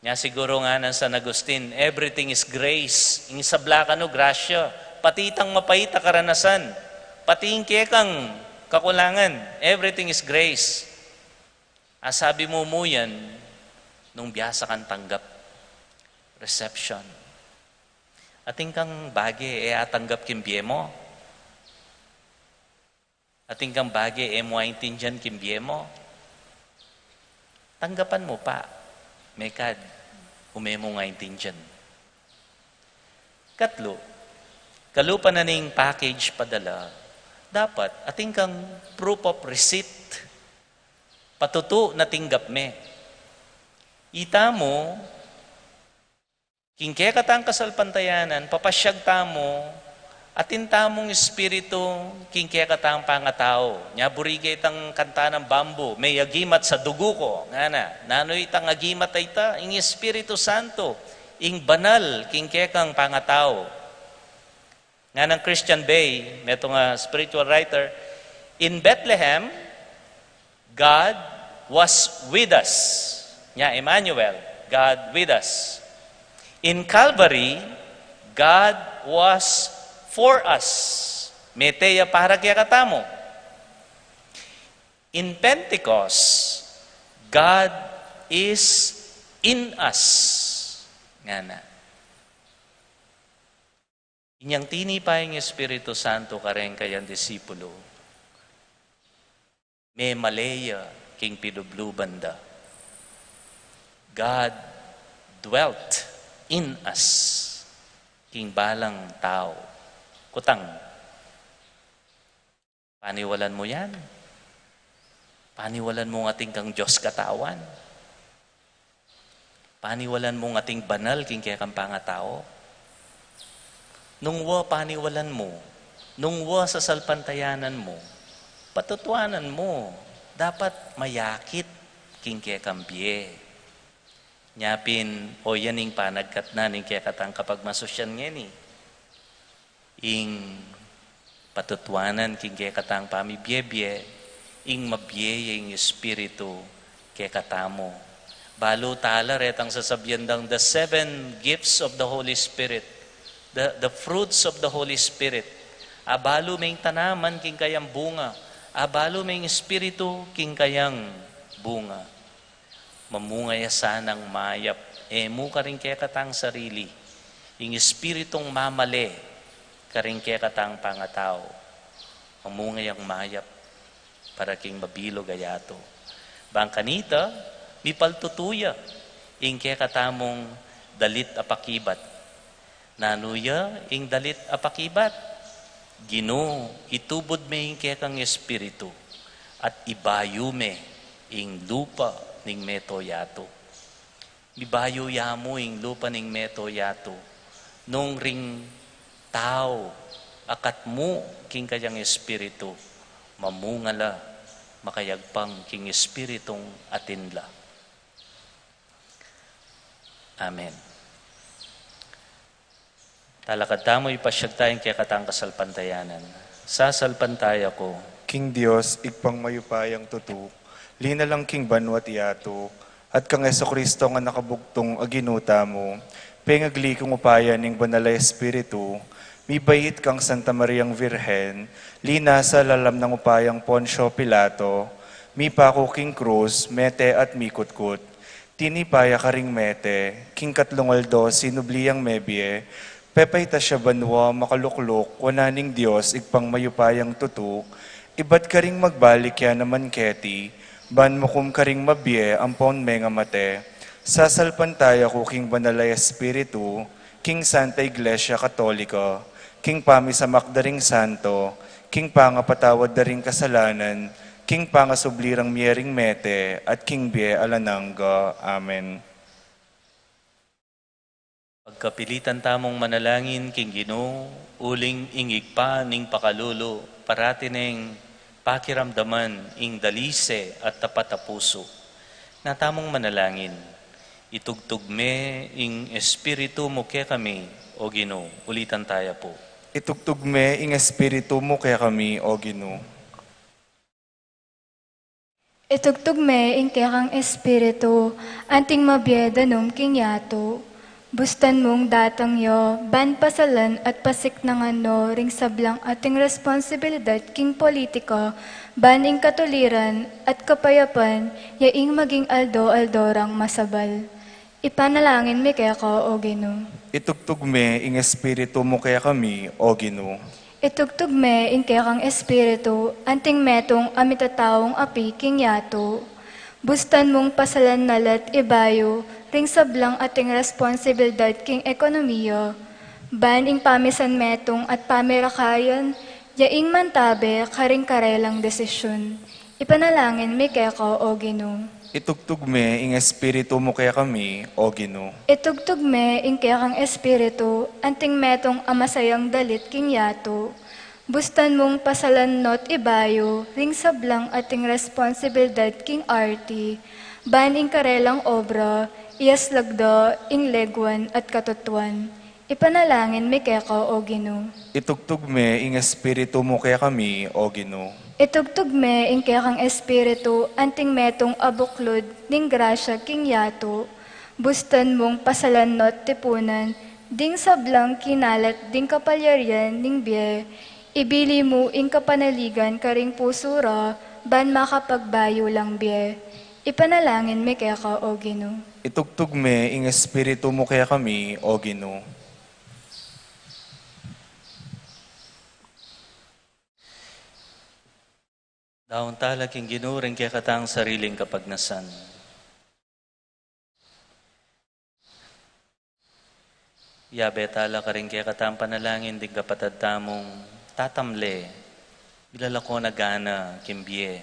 Nya siguru ngana nang San Agustin, "Everything is grace." Ing sabla kanu grasya, pati itang mapait a karanasan, pati ing kekang kakulangan, everything is grace. Asabi mu mu yan nung biasa kang tanggap. Reception. Atin kang bage e atanggap king bie mu? Atin kang bage e mu aintindian king bie mu? Tanggapan mu pa, mekad ume mung aintindian. Katlu, kalupa na ning package padala, dapat atin kang proof of receipt. Patutu na tinggap me. Itamu, king kekatang kasalpantayanan, papasyag tamu, atin tamung espiritu king kekatang pangatau. Nya buri ke itang kanta nang Bamboo, "May agimat sa dugu ko," ngana. Nanu itang agimat a ita? Ing Espiritu Santo, ing banal king kekang pangatau. Nganang Christian Bay, metung a spiritual writer, "In Bethlehem, God was with us." Nya, Emmanuel, God with us. "In Calvary, God was for us." Mete ya para kekatamu. "In Pentecost, God is in us." Ngana. Inyang tinipa ing Espiritu Santo kareng kayang disipulu, memale ya king pilubluban da. God dwelt in us, king balang tau. Kutang, paniwalan mu yan? Paniwalan mung atin kang Dios katawan? Paniwalan mung atin banal king kekang pangatau? Nung wa paniwalan mu, nung wa sasalpantayanan mu, patutuanan mu, dapat mayakit king kekang bie. Nya pin, o yan ing panagkat na ning kekatang kapagmasusyan ngeni. Ing patutuanan king kekatang pamibie-bie, ing mabie ya ing Espiritu kekatamu. Balu tala retang sasabian dang the seven gifts of the Holy Spirit, the, the fruits of the Holy Spirit. Abalu me ing tanaman king kayang bunga, abalu me ing Espiritu king kayang bunga. Mamunga ya sanang mayap, e mu karing kekatang sarili, ing Espiritung mamale karing kekatang pangatau, mamunga yang mayap para king mabilug a yatu. Bang kanita, mipaltutu ya ing kekatamung dalit a pakibat. Nanu ya ing dalit a pakibat? Ginu, itubud me ing kekang Espiritu, at ibayu me ing lupa ning meto yatu. Mibayu ya mu ing lupa ning meto yatu, nung ring tau a katmu king kayang Espiritu, mamunga la, makayagpang king espiritung atin la. Amen. Talakad tamu, ipasyag taya ing kekatang kasalpantayanan. Sasalpantaya ku king Dios, Ibpang mayupayang tutu, linalang king banua't yatu, at kang Jesucristo a anak a bugtung a Ginu tamu, pengagli king upaya ning Banal a Espiritu, mibait kang Santa Mariang Virgen, linasa lalam nang upayang Poncio Pilato, mipaku king krus, mete at mikutkut. Tinipa ya karing mete, king katlung aldo sinubli yang mebie, pepaitas ya banua, makalukluk wanan ning Dios Ibpang mayupayang tutu, ibat karing magbalik ya naman keti, ban mukum karing mabie ampon mengamate. Sasalpantaya ku king Banal a Espiritu, king Santa Iglesia Katolika, king pamisamak da ring santo, king pangapatawad da ring kasalanan, King pangasubli rang mie ring mete, at king bie alang angga. Amen. Pagkapilitan tamung manalangin king Ginu, uling ing Ibpa ning pakalulu, parati neng pakiramdaman ing dalise at tapat a pusu. Natamung manalangin, itugtug me ing Espiritu mu kekami, O Ginu, ulitan taya pu. Itugtug me ing Espiritu mu kekami, O Ginu. Itugtug me ing kekang Espiritu, anting mabie danum king yatu. Bustan mung datang ya, ban pasalan at pasiknangan no ring sablang ating responsibilidad king politika, ban ing katuliran at kapayapan, ya ing maging aldo-aldo rang masabal. Ipanalangin mi keka, O Ginu. Itugtug me ing Espiritu mu kekami, O Ginu. Itugtug me ing kekang Espiritu, anting metung a mitataung api king yatu. Bustan mung pasalan na la't ibayu, ring sablang ating responsibilidad king ekonomiya. Ban ing pamisan metung at pamirakayan, ya ing mantabe karing karelang desisyun. Ipanalangin mi keka, O Ginu. Itugtug me ing Espiritu mu kekami, O Ginu. Itugtug me ing kekang Espiritu, anting metung a masayang dalit king yatu. Bustan mung pasalan no't ibayu, ring sablang ating responsibilidad king arti. Ban ing karelang obra, iyaslag da ing leguan at katutuan. Ipanalangin mi keka, O Ginu. Itugtug me ing Espiritu mu kekami, O Ginu. Itugtug me ing kekang Espiritu, anting metung a buklud ning grasya king yatu. Bustan mung pasalan no't tipunan, ding sablang kinalat ding kapalyarian ning bie. Ibili mu ing kapanaligan karing pusu ra, ban makapagbayu lang bie. Ipanalangin mi keka, O Ginu. Itugtug me ing Espiritu mu kekami, O Ginu. Daun tala king Ginu ring kekatang sariling kapagnasan. Yabe tala karing kekatang panalangin ding kapatad tamung tatamle, milalako na gana king bie.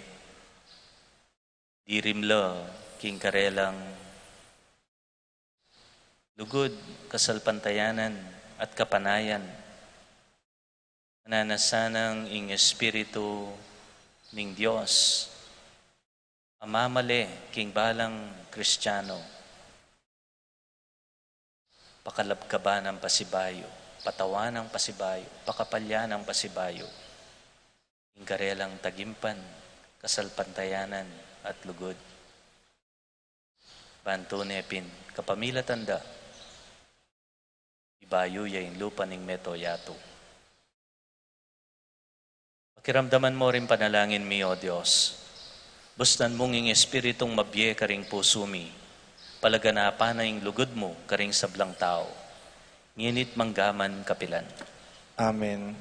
Dirim la king karelang lugud, kasalpantayanan, at kapanayan. Mananasanang ing Espiritu ning Dios a mamale king balang Kristiano. Pakalabkaban nang pasibayu, patawan nang pasibayu, pakapalyan nang pasibayu ing karelang tagimpan, kasalpantayanan, at lugud. Ban tune pin kapamilatan da, ibayu ya ing lupa ning meto yatu. Pakiramdaman mo ring panalangin mi, O Dios. Bustan mung ing Espiritung mabie karing pusu mi, palaganapan na ing lugud mu karing sablang tau, ngeni't manggaman kapilan. Amen.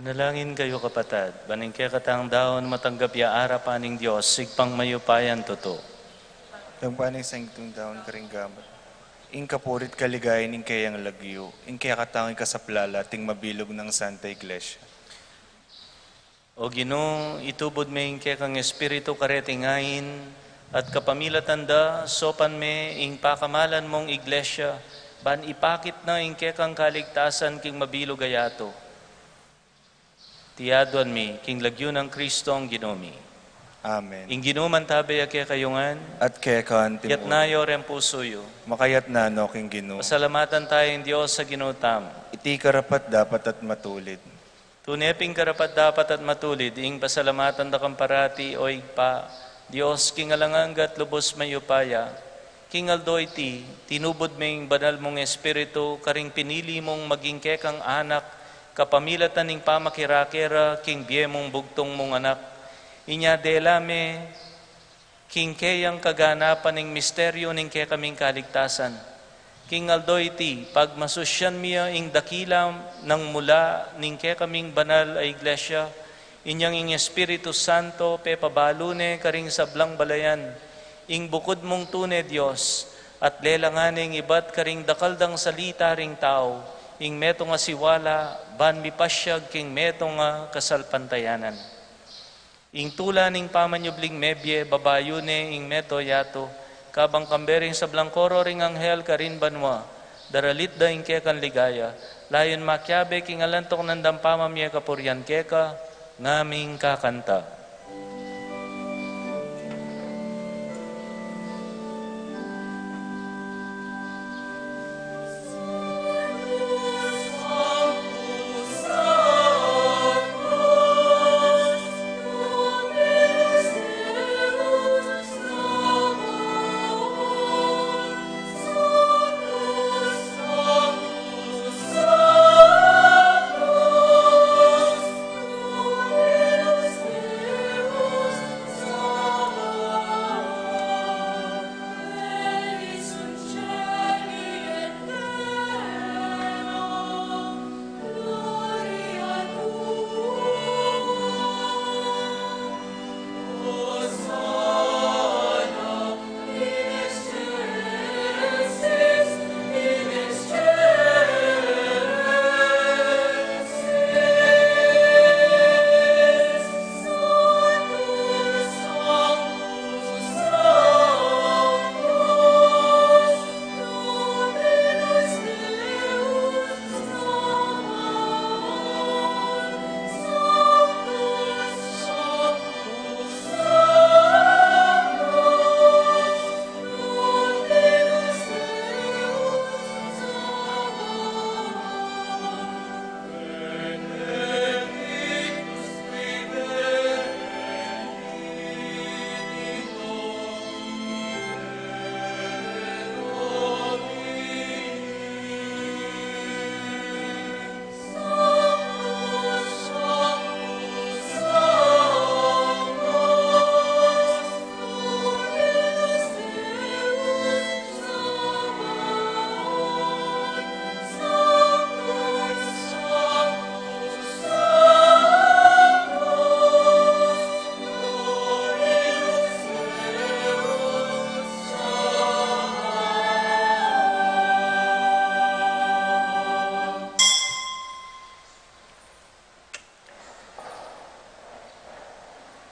Manalangin kayu, kapatad, ban ing kekatang daun matanggap ya arapan ning Dios, Ibpang mayupayang tutu. Tangpaning sangging daun karing gamat, ing kapuri't kaligayan ning keyang lagyu, ing kekatang ikasaplala at ing mabilug nang Santa Iglesia. O Ginu, itubud me ing kekang Espiritu kareting ain, at kapamilatan da, saupan me ing pakamalan mung Iglesia, ban ipakit na ing kekang kaligtasan king mabilug a yatu. Iti aduan mi king lagyu nang Kristong Ginu mi. Amen. Ing Ginu mantabe ya kekayu ngan. At keka mu rin. Yatna yu reng pusu yu. Makayatna no king Ginu. Pasalamatan taya ing Dios a Ginu tamu. Iti karapat-dapat at matulid. Tune pin karapat-dapat at matulid ing pasalamatan da kang parati, O Ibpa, Dios king alang angga at lubus mayupaya. King aldo iti, tinubud me ing banal mung Espiritu karing pinili mung maging kekang anak, kapamilatan ning pamakirake ra king bie mung bugtung mung Anak. Inya dela me king keyang kaganapan ing misteryu ning kekaming kaligtasan. King aldo iti, pagmasusyan mi ya ing dakila nang mula ning kekaming banal a Iglesia, inyang ing Espiritu Santo pepabalu ne karing sablang balayan ing bukud mung tune Dios, at lelangan ne ing ibat karing dakal dang salita ring tau, ing metung a siwala, ban mipasyag king metung a kasalpantayanan. Ing tula ning pamanyubling mebie, babayu ne ing meto yatu, kabang kambe ring sablang koro ring anghel karin banua, daralit da ing kekang ligaya, layun makiabe king alantuk nang dang pamamie kapurian keka, ngaming kakanta.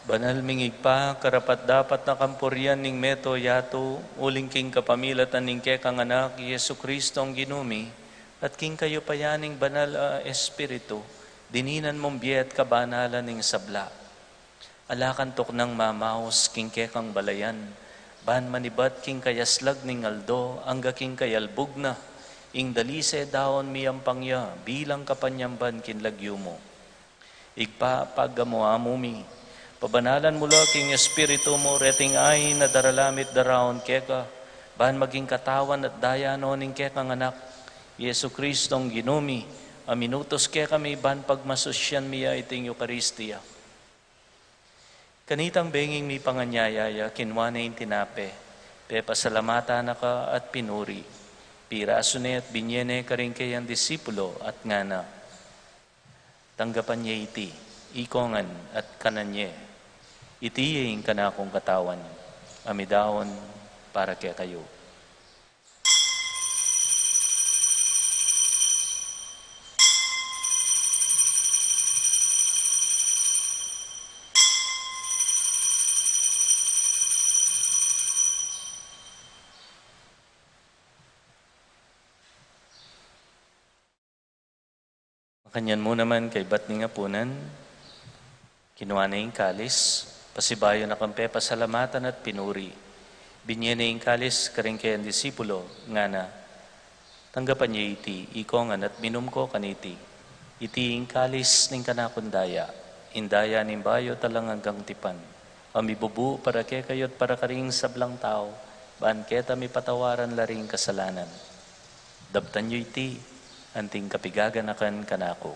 Banal ming Ibpa, karapat-dapat na kang purian ning meto yatu, uling king kapamilatan ning kekang Anak, i Jesucristong Ginu mi, at king kayupayan ning Banal a Espiritu, dininan mung bie at kabanalan ning sabla. Ala kang tuknang mamaus king kekang balayan, ban manibat king kayaslag ning aldo, angga king kayalbug na, ing dalise daun miyampang ya, bilang kapanyamban king lagyu mu. Ibpa, pagamu-amu mi, pabanalan mu la king Espiritu mu reting ain a darala mi't daraun keka, ban maging katawan at daya no ning kekang Anak, i Jesucristong Ginu mi, a minutus kekami ban pagmasusyan mi ya iting Eukaristia. Kanitang benging mipanganyaya ya, kinua ne ing tinape, pepasalamatan na ka at pinuri, pirasu ne at binye ne karing keyang disipulo at ngana: Tanggapan ye iti, ikongan at kanan ye. Iti ye ing kanakung katawan, a midaun para kekayu. Makanyan mu naman kaybat ning apunan, kinua ne ing kalis, pasibayu na kang pepasalamatan at pinuri. Binye ne ing kalis karing kayang disipulo, ngana, tanggapan ye iti, ikongan at minum ko kaniti. Iti ing kalis ning kanakung daya, ing daya ning bayu at alang anggang tipan, a mibubu para kekayu at para karing sablang tau, ban keta mipatawaran la ring kasalanan. Daptan yu iti, anting kapigaganakan kanaku.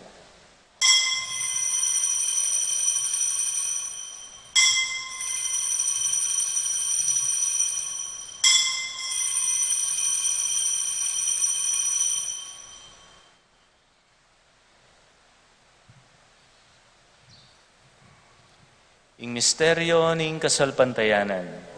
Ing misteryo ning kasalpantayanan.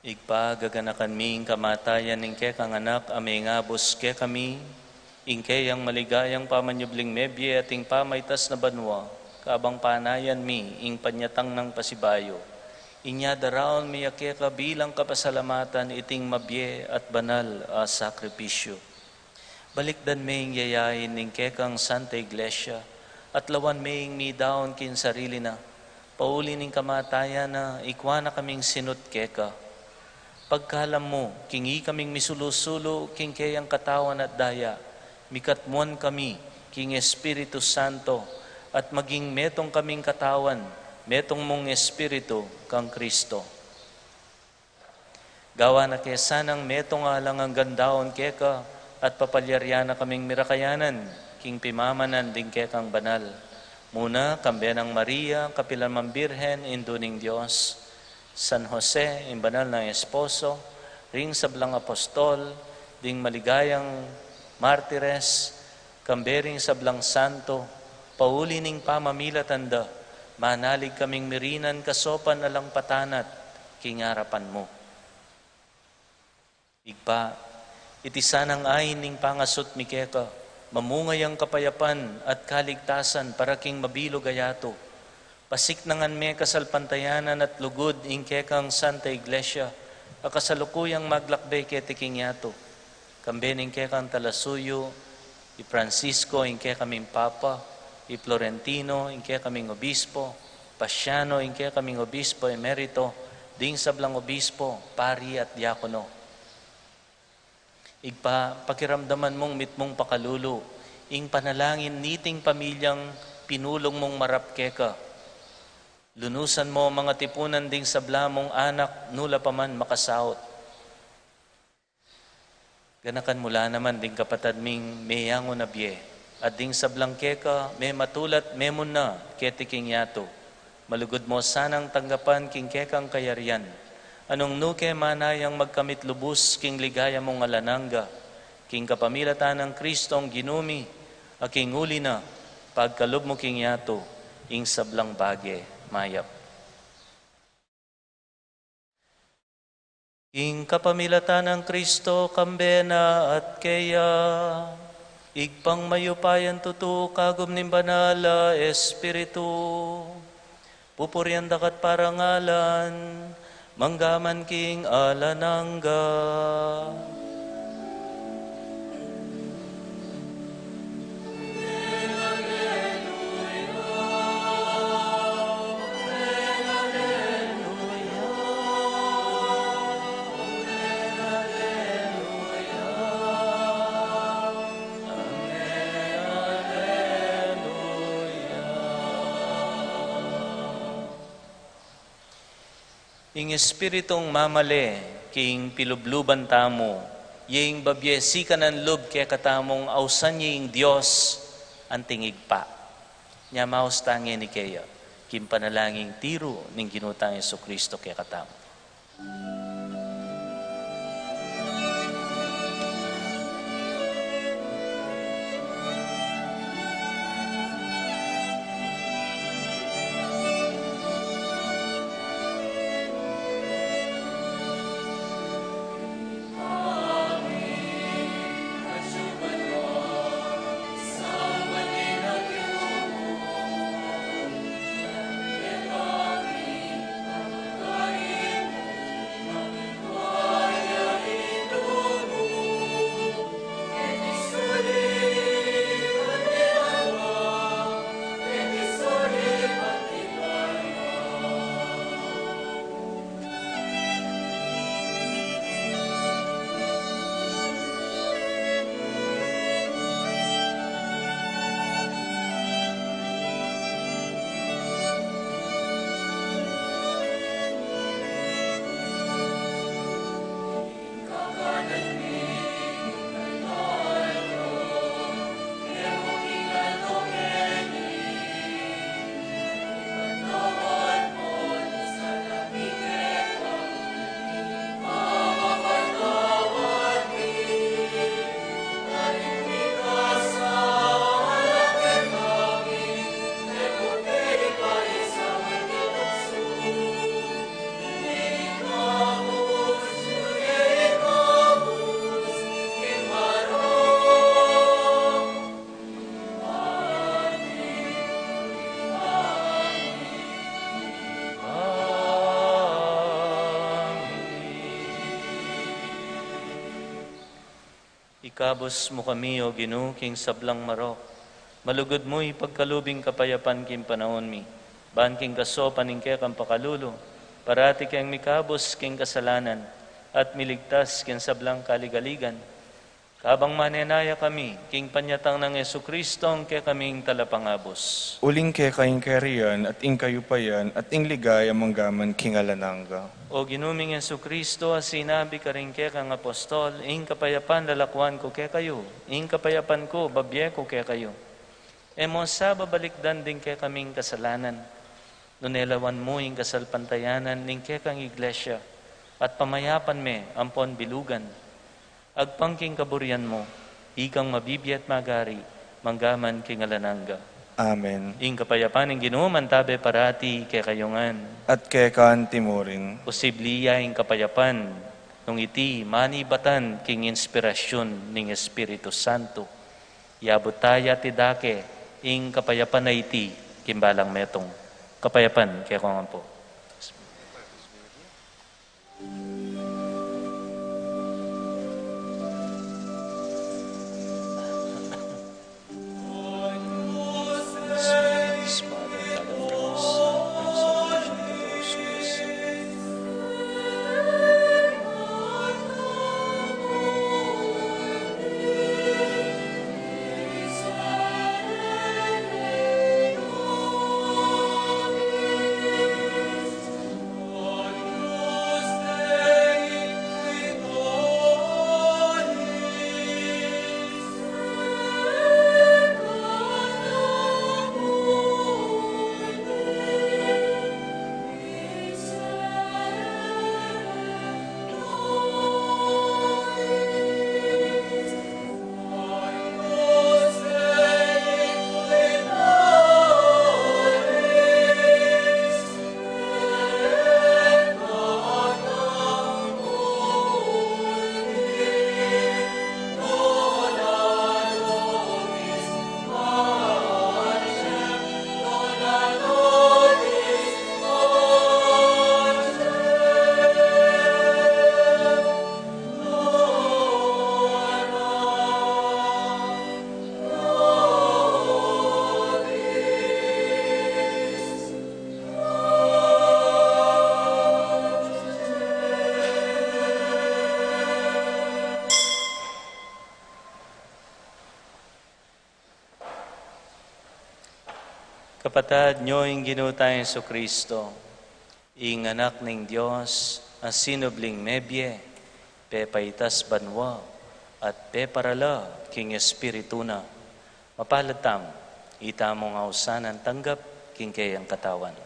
Ibpa, gaganakan mi ing kamatayan ning kekang Anak a mengabus kekami, ing keyang maligayang pamanyubling mebie at ing pamaitas na banua, kabang panayan mi ing panyatang nang pasibayu. Inya daraun mi ya keka bilang kapasalamatan iting mabie at banal a sakripisyu. Balikdan me ing yayain ning kekang Santa Iglesia, at lawan me ing midaun king sarili na, pauli ning kamatayan na, ikua na kaming sinut keka. Pagkalam mu, king ikaming misulu-sulu king keyang katawan at daya, mikatmuan kami king Espiritu Santo, at maging metung kaming katawan, metung mung Espiritu kang Kristo. Gawa na ke sanang metung a alang anggang daun keka, at papalyarian na kaming mirakayanan king pimamanan ding kekang banal. Muna, kambe nang Maria, kapilan mang Birhen, Indu ning Dios, San Jose, ing banal nang esposo, ring sablang apostol, ding maligayang martires, kambe ring sablang santo, pauli ning pamamilatan da, manalig kaming mirinan kasopan alang patanat king arapan mu. Ibpa, iti sanang ain ning pangasut mi keka, mamunga yang kapayapan at kaligtasan para king mabilug a yatu. Pasiknangan me kasalpantayanan at lugud ing kekang Santa Iglesia, a kasalukuyang maglakbe keti king yatu. Kambe ning kekang talasuyu, i Francisco ing kekaming Papa, i Florentino ing kekaming Obispo, Pasiano ing kekaming Obispo Emerito, ding sablang obispo, pari at diakono. Ibpa, pakiramdaman mung mitmung pakalulu ing panalangin niting pamilyang pinulung mung marap keka. Lunusan mo mangatipunan ding sabla mung anak nu la pa man makasaut. Ganakan mu la naman ding kapatad ming meyangu na bie, at ding sablang keka mematula't memunna keti king yatu. Malugud mo sanang tanggapan king kekang kayarian, a nung nu ke manayang magkamit lubus king ligaya mung alang angga, king kapamilatan nang Kristong Ginu mi, a king uli na, pagkalub mu king yatu ing sablang bage mayap. King kapamilatan nang Kristo, kambe na at keya, Ibpang mayupayang tutu, kagum ning Banal a Espiritu, pupurian da ka't parangalan, mangga man king alang angga. Ing Espiritung mamale king pilubluban tamu, ya ing babie sikanan lub kekatamung ausan ya ing Dios anting Ibpa. Nya maus ta ngeni keya king panalangin tiru ning Ginu tang Jesucristo kekatamu. Ikabus mu kami, O Ginu, king sablang marok. Malugud mu ipagkalub ing kapayapan king panaun mi, ban king kasaupan ning kekang pakalulu, parati keng mikabus king kasalanan, at miligtas king sablang kaligaligan. Kabang manenaya kami king panyatang nang Jesucristo, ing kekaming Talapangabus. Uling keka ing kayarian, at ing kayupayan, at ing ligaya manggaman king alang angga. O Ginu ming Jesucristo, a sinabi karing kekang apostol, "Ing kapayapan lalakwan ku kekayu, ing kapayapan ku babie ku kekayu." E mu sa babalikdan ding kekaming kasalanan, nune lawan mu ing kasalpantayanan ning kekang Iglesia, at pamayapan me ampon bilugan, agpang king kaburian mu, ikang mabibie at magari, manggaman king alang angga. Amen. Ing kapayapan ning Ginu mantabe parati kekayu ngan. At keka anti mu rin. Posible ya ing kapayapan, nung iti manibatan king inspirasyun ning Espiritu Santo. Iabut taya ti dake ing kapayapan a iti king balang metung. Kapayapan kekayu ngan pu. Kapatad, nyo ing Ginu tang Jesucristo. Ing Anak ning Dios, a sinubling mebie, pepaitas banua, at peparala king Espiritu na. Mapalad tamu, ita mung ausan a tanggap king keyang katawan.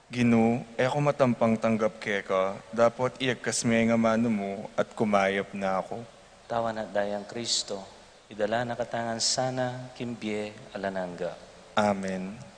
Ginu, e ku matampang tanggap keka, dapot iyagkas me ing amanu mu, at kumayap na ku. Katawan at dayang Kristo, idala na katamu ngan sana king bie alang angga. Amen.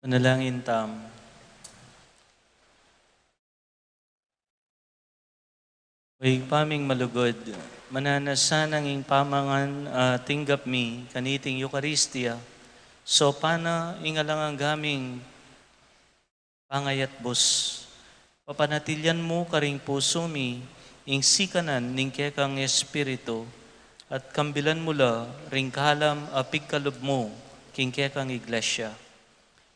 Manalangin tamu. O Ibpa ming malugud, mananu na sanang ing pamangan a tinggap mi kaniting Eukaristia, saupan na ing alang angga ming pangayatbus. Papanatilian mu karing pusu mi ing sikanan ning kekang Espiritu, at kambilan mu la ring kalam a pigkalub mu king kekang Iglesia.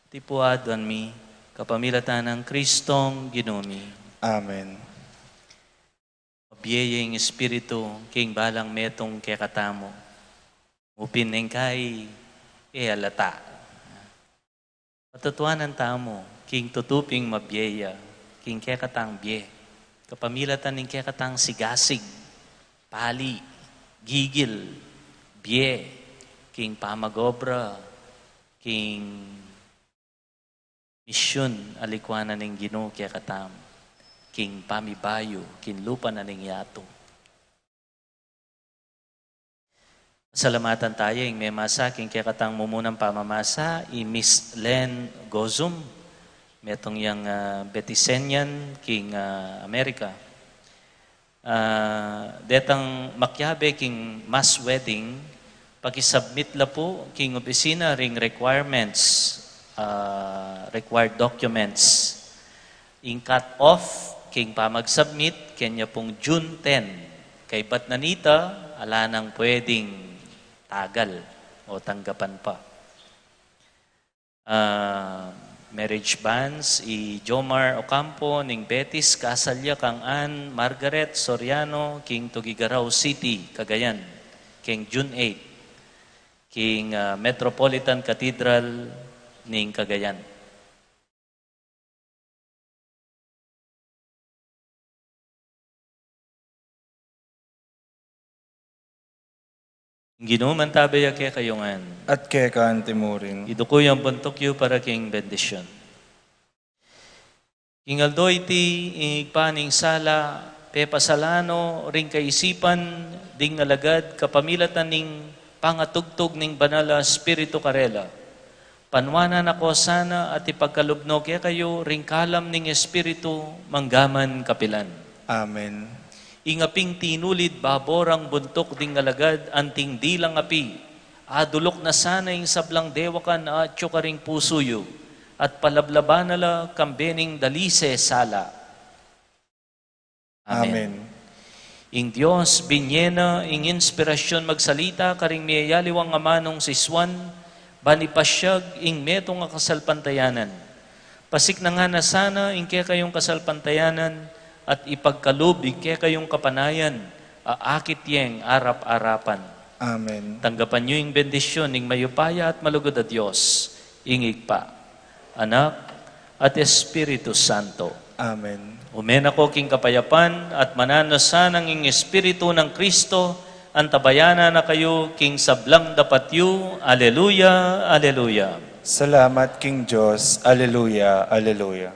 Iti pu aduan mi kapamilatan nang Kristong Ginu mi. Amen. Mabie ya ing Espiritu king balang metung kekatamu. Mu pin ing kai e alata. Patutuanan tamu king tutu ping mabie ya king kekatang bie. Kapamilatan ning kekatang sigasig, pali, gigil, bie, king pamag-obra, king misyun a likuan na ning Ginu kekatamu, king pamibayu king lupa na ning yatu. Pasalamatan taya ing memasa king kekatang mumunang pamamasa, i Miss Len Gozum, metung yang, ah, Betisenian king, ah, Amerika. Ah, detang makiabe king mass wedding, pakisubmit la pu king opisina ring requirements, ah, required documents. Ing cut off king pamagsubmit kenya pung June ten. Kaybat na nita, ala nang pwedeng tagal o tanggapan pa. Ah, marriage bans, i Jomar Ocampo ning Betis, kasal ya kang Ann Margaret Soriano king Tuguegarao City, Cagayan, king June eight, king, ah, Metropolitan Cathedral ning Cagayan. Ing Ginu mantabe ya kekayu ngan. At keka anti mu rin. Iduku yang buntuk yu para king bendisyun. King aldo iti, ing Ibpa ning sala, pepasalan no ring kaisipan ding alagad kapamilatan ning pangatugtug ning Banal a Espiritu karela. Panuanan na ko sana at ipagkalub no kekayu ring kalam ning Espiritu manggaman kapilan. Amen. Ing aping tinulid babo rang buntuk ding alagad anting dilang api, aduluk na sana ing sablang dewakan a atyu karing pusu yu, at palablaban na la kambe ning dalise sala. Amen. Amen. Ing Dios, binye na ing inspirasyun magsalita karing miyayaliwang amanung si Juan, ban ipasyag ing metung a kasalpantayanan. Pasiknangan na sana ing kekayung kasalpantayanan at ipagkalub ing kekayung kapanayan a akit yeng arap-arapan. Amen. Tanggapan yu ing bendisyun ning mayupaya at malugud a Dios, ing Ibpa, Anak, at Espiritu Santo. Amen. Ume na ko king kapayapan at mananu na sanang ing Espiritu nang Kristo, antabayanan na kayu king sablang dapat yu. Aleluya, aleluya. Salamat king Dios. Aleluya, aleluya.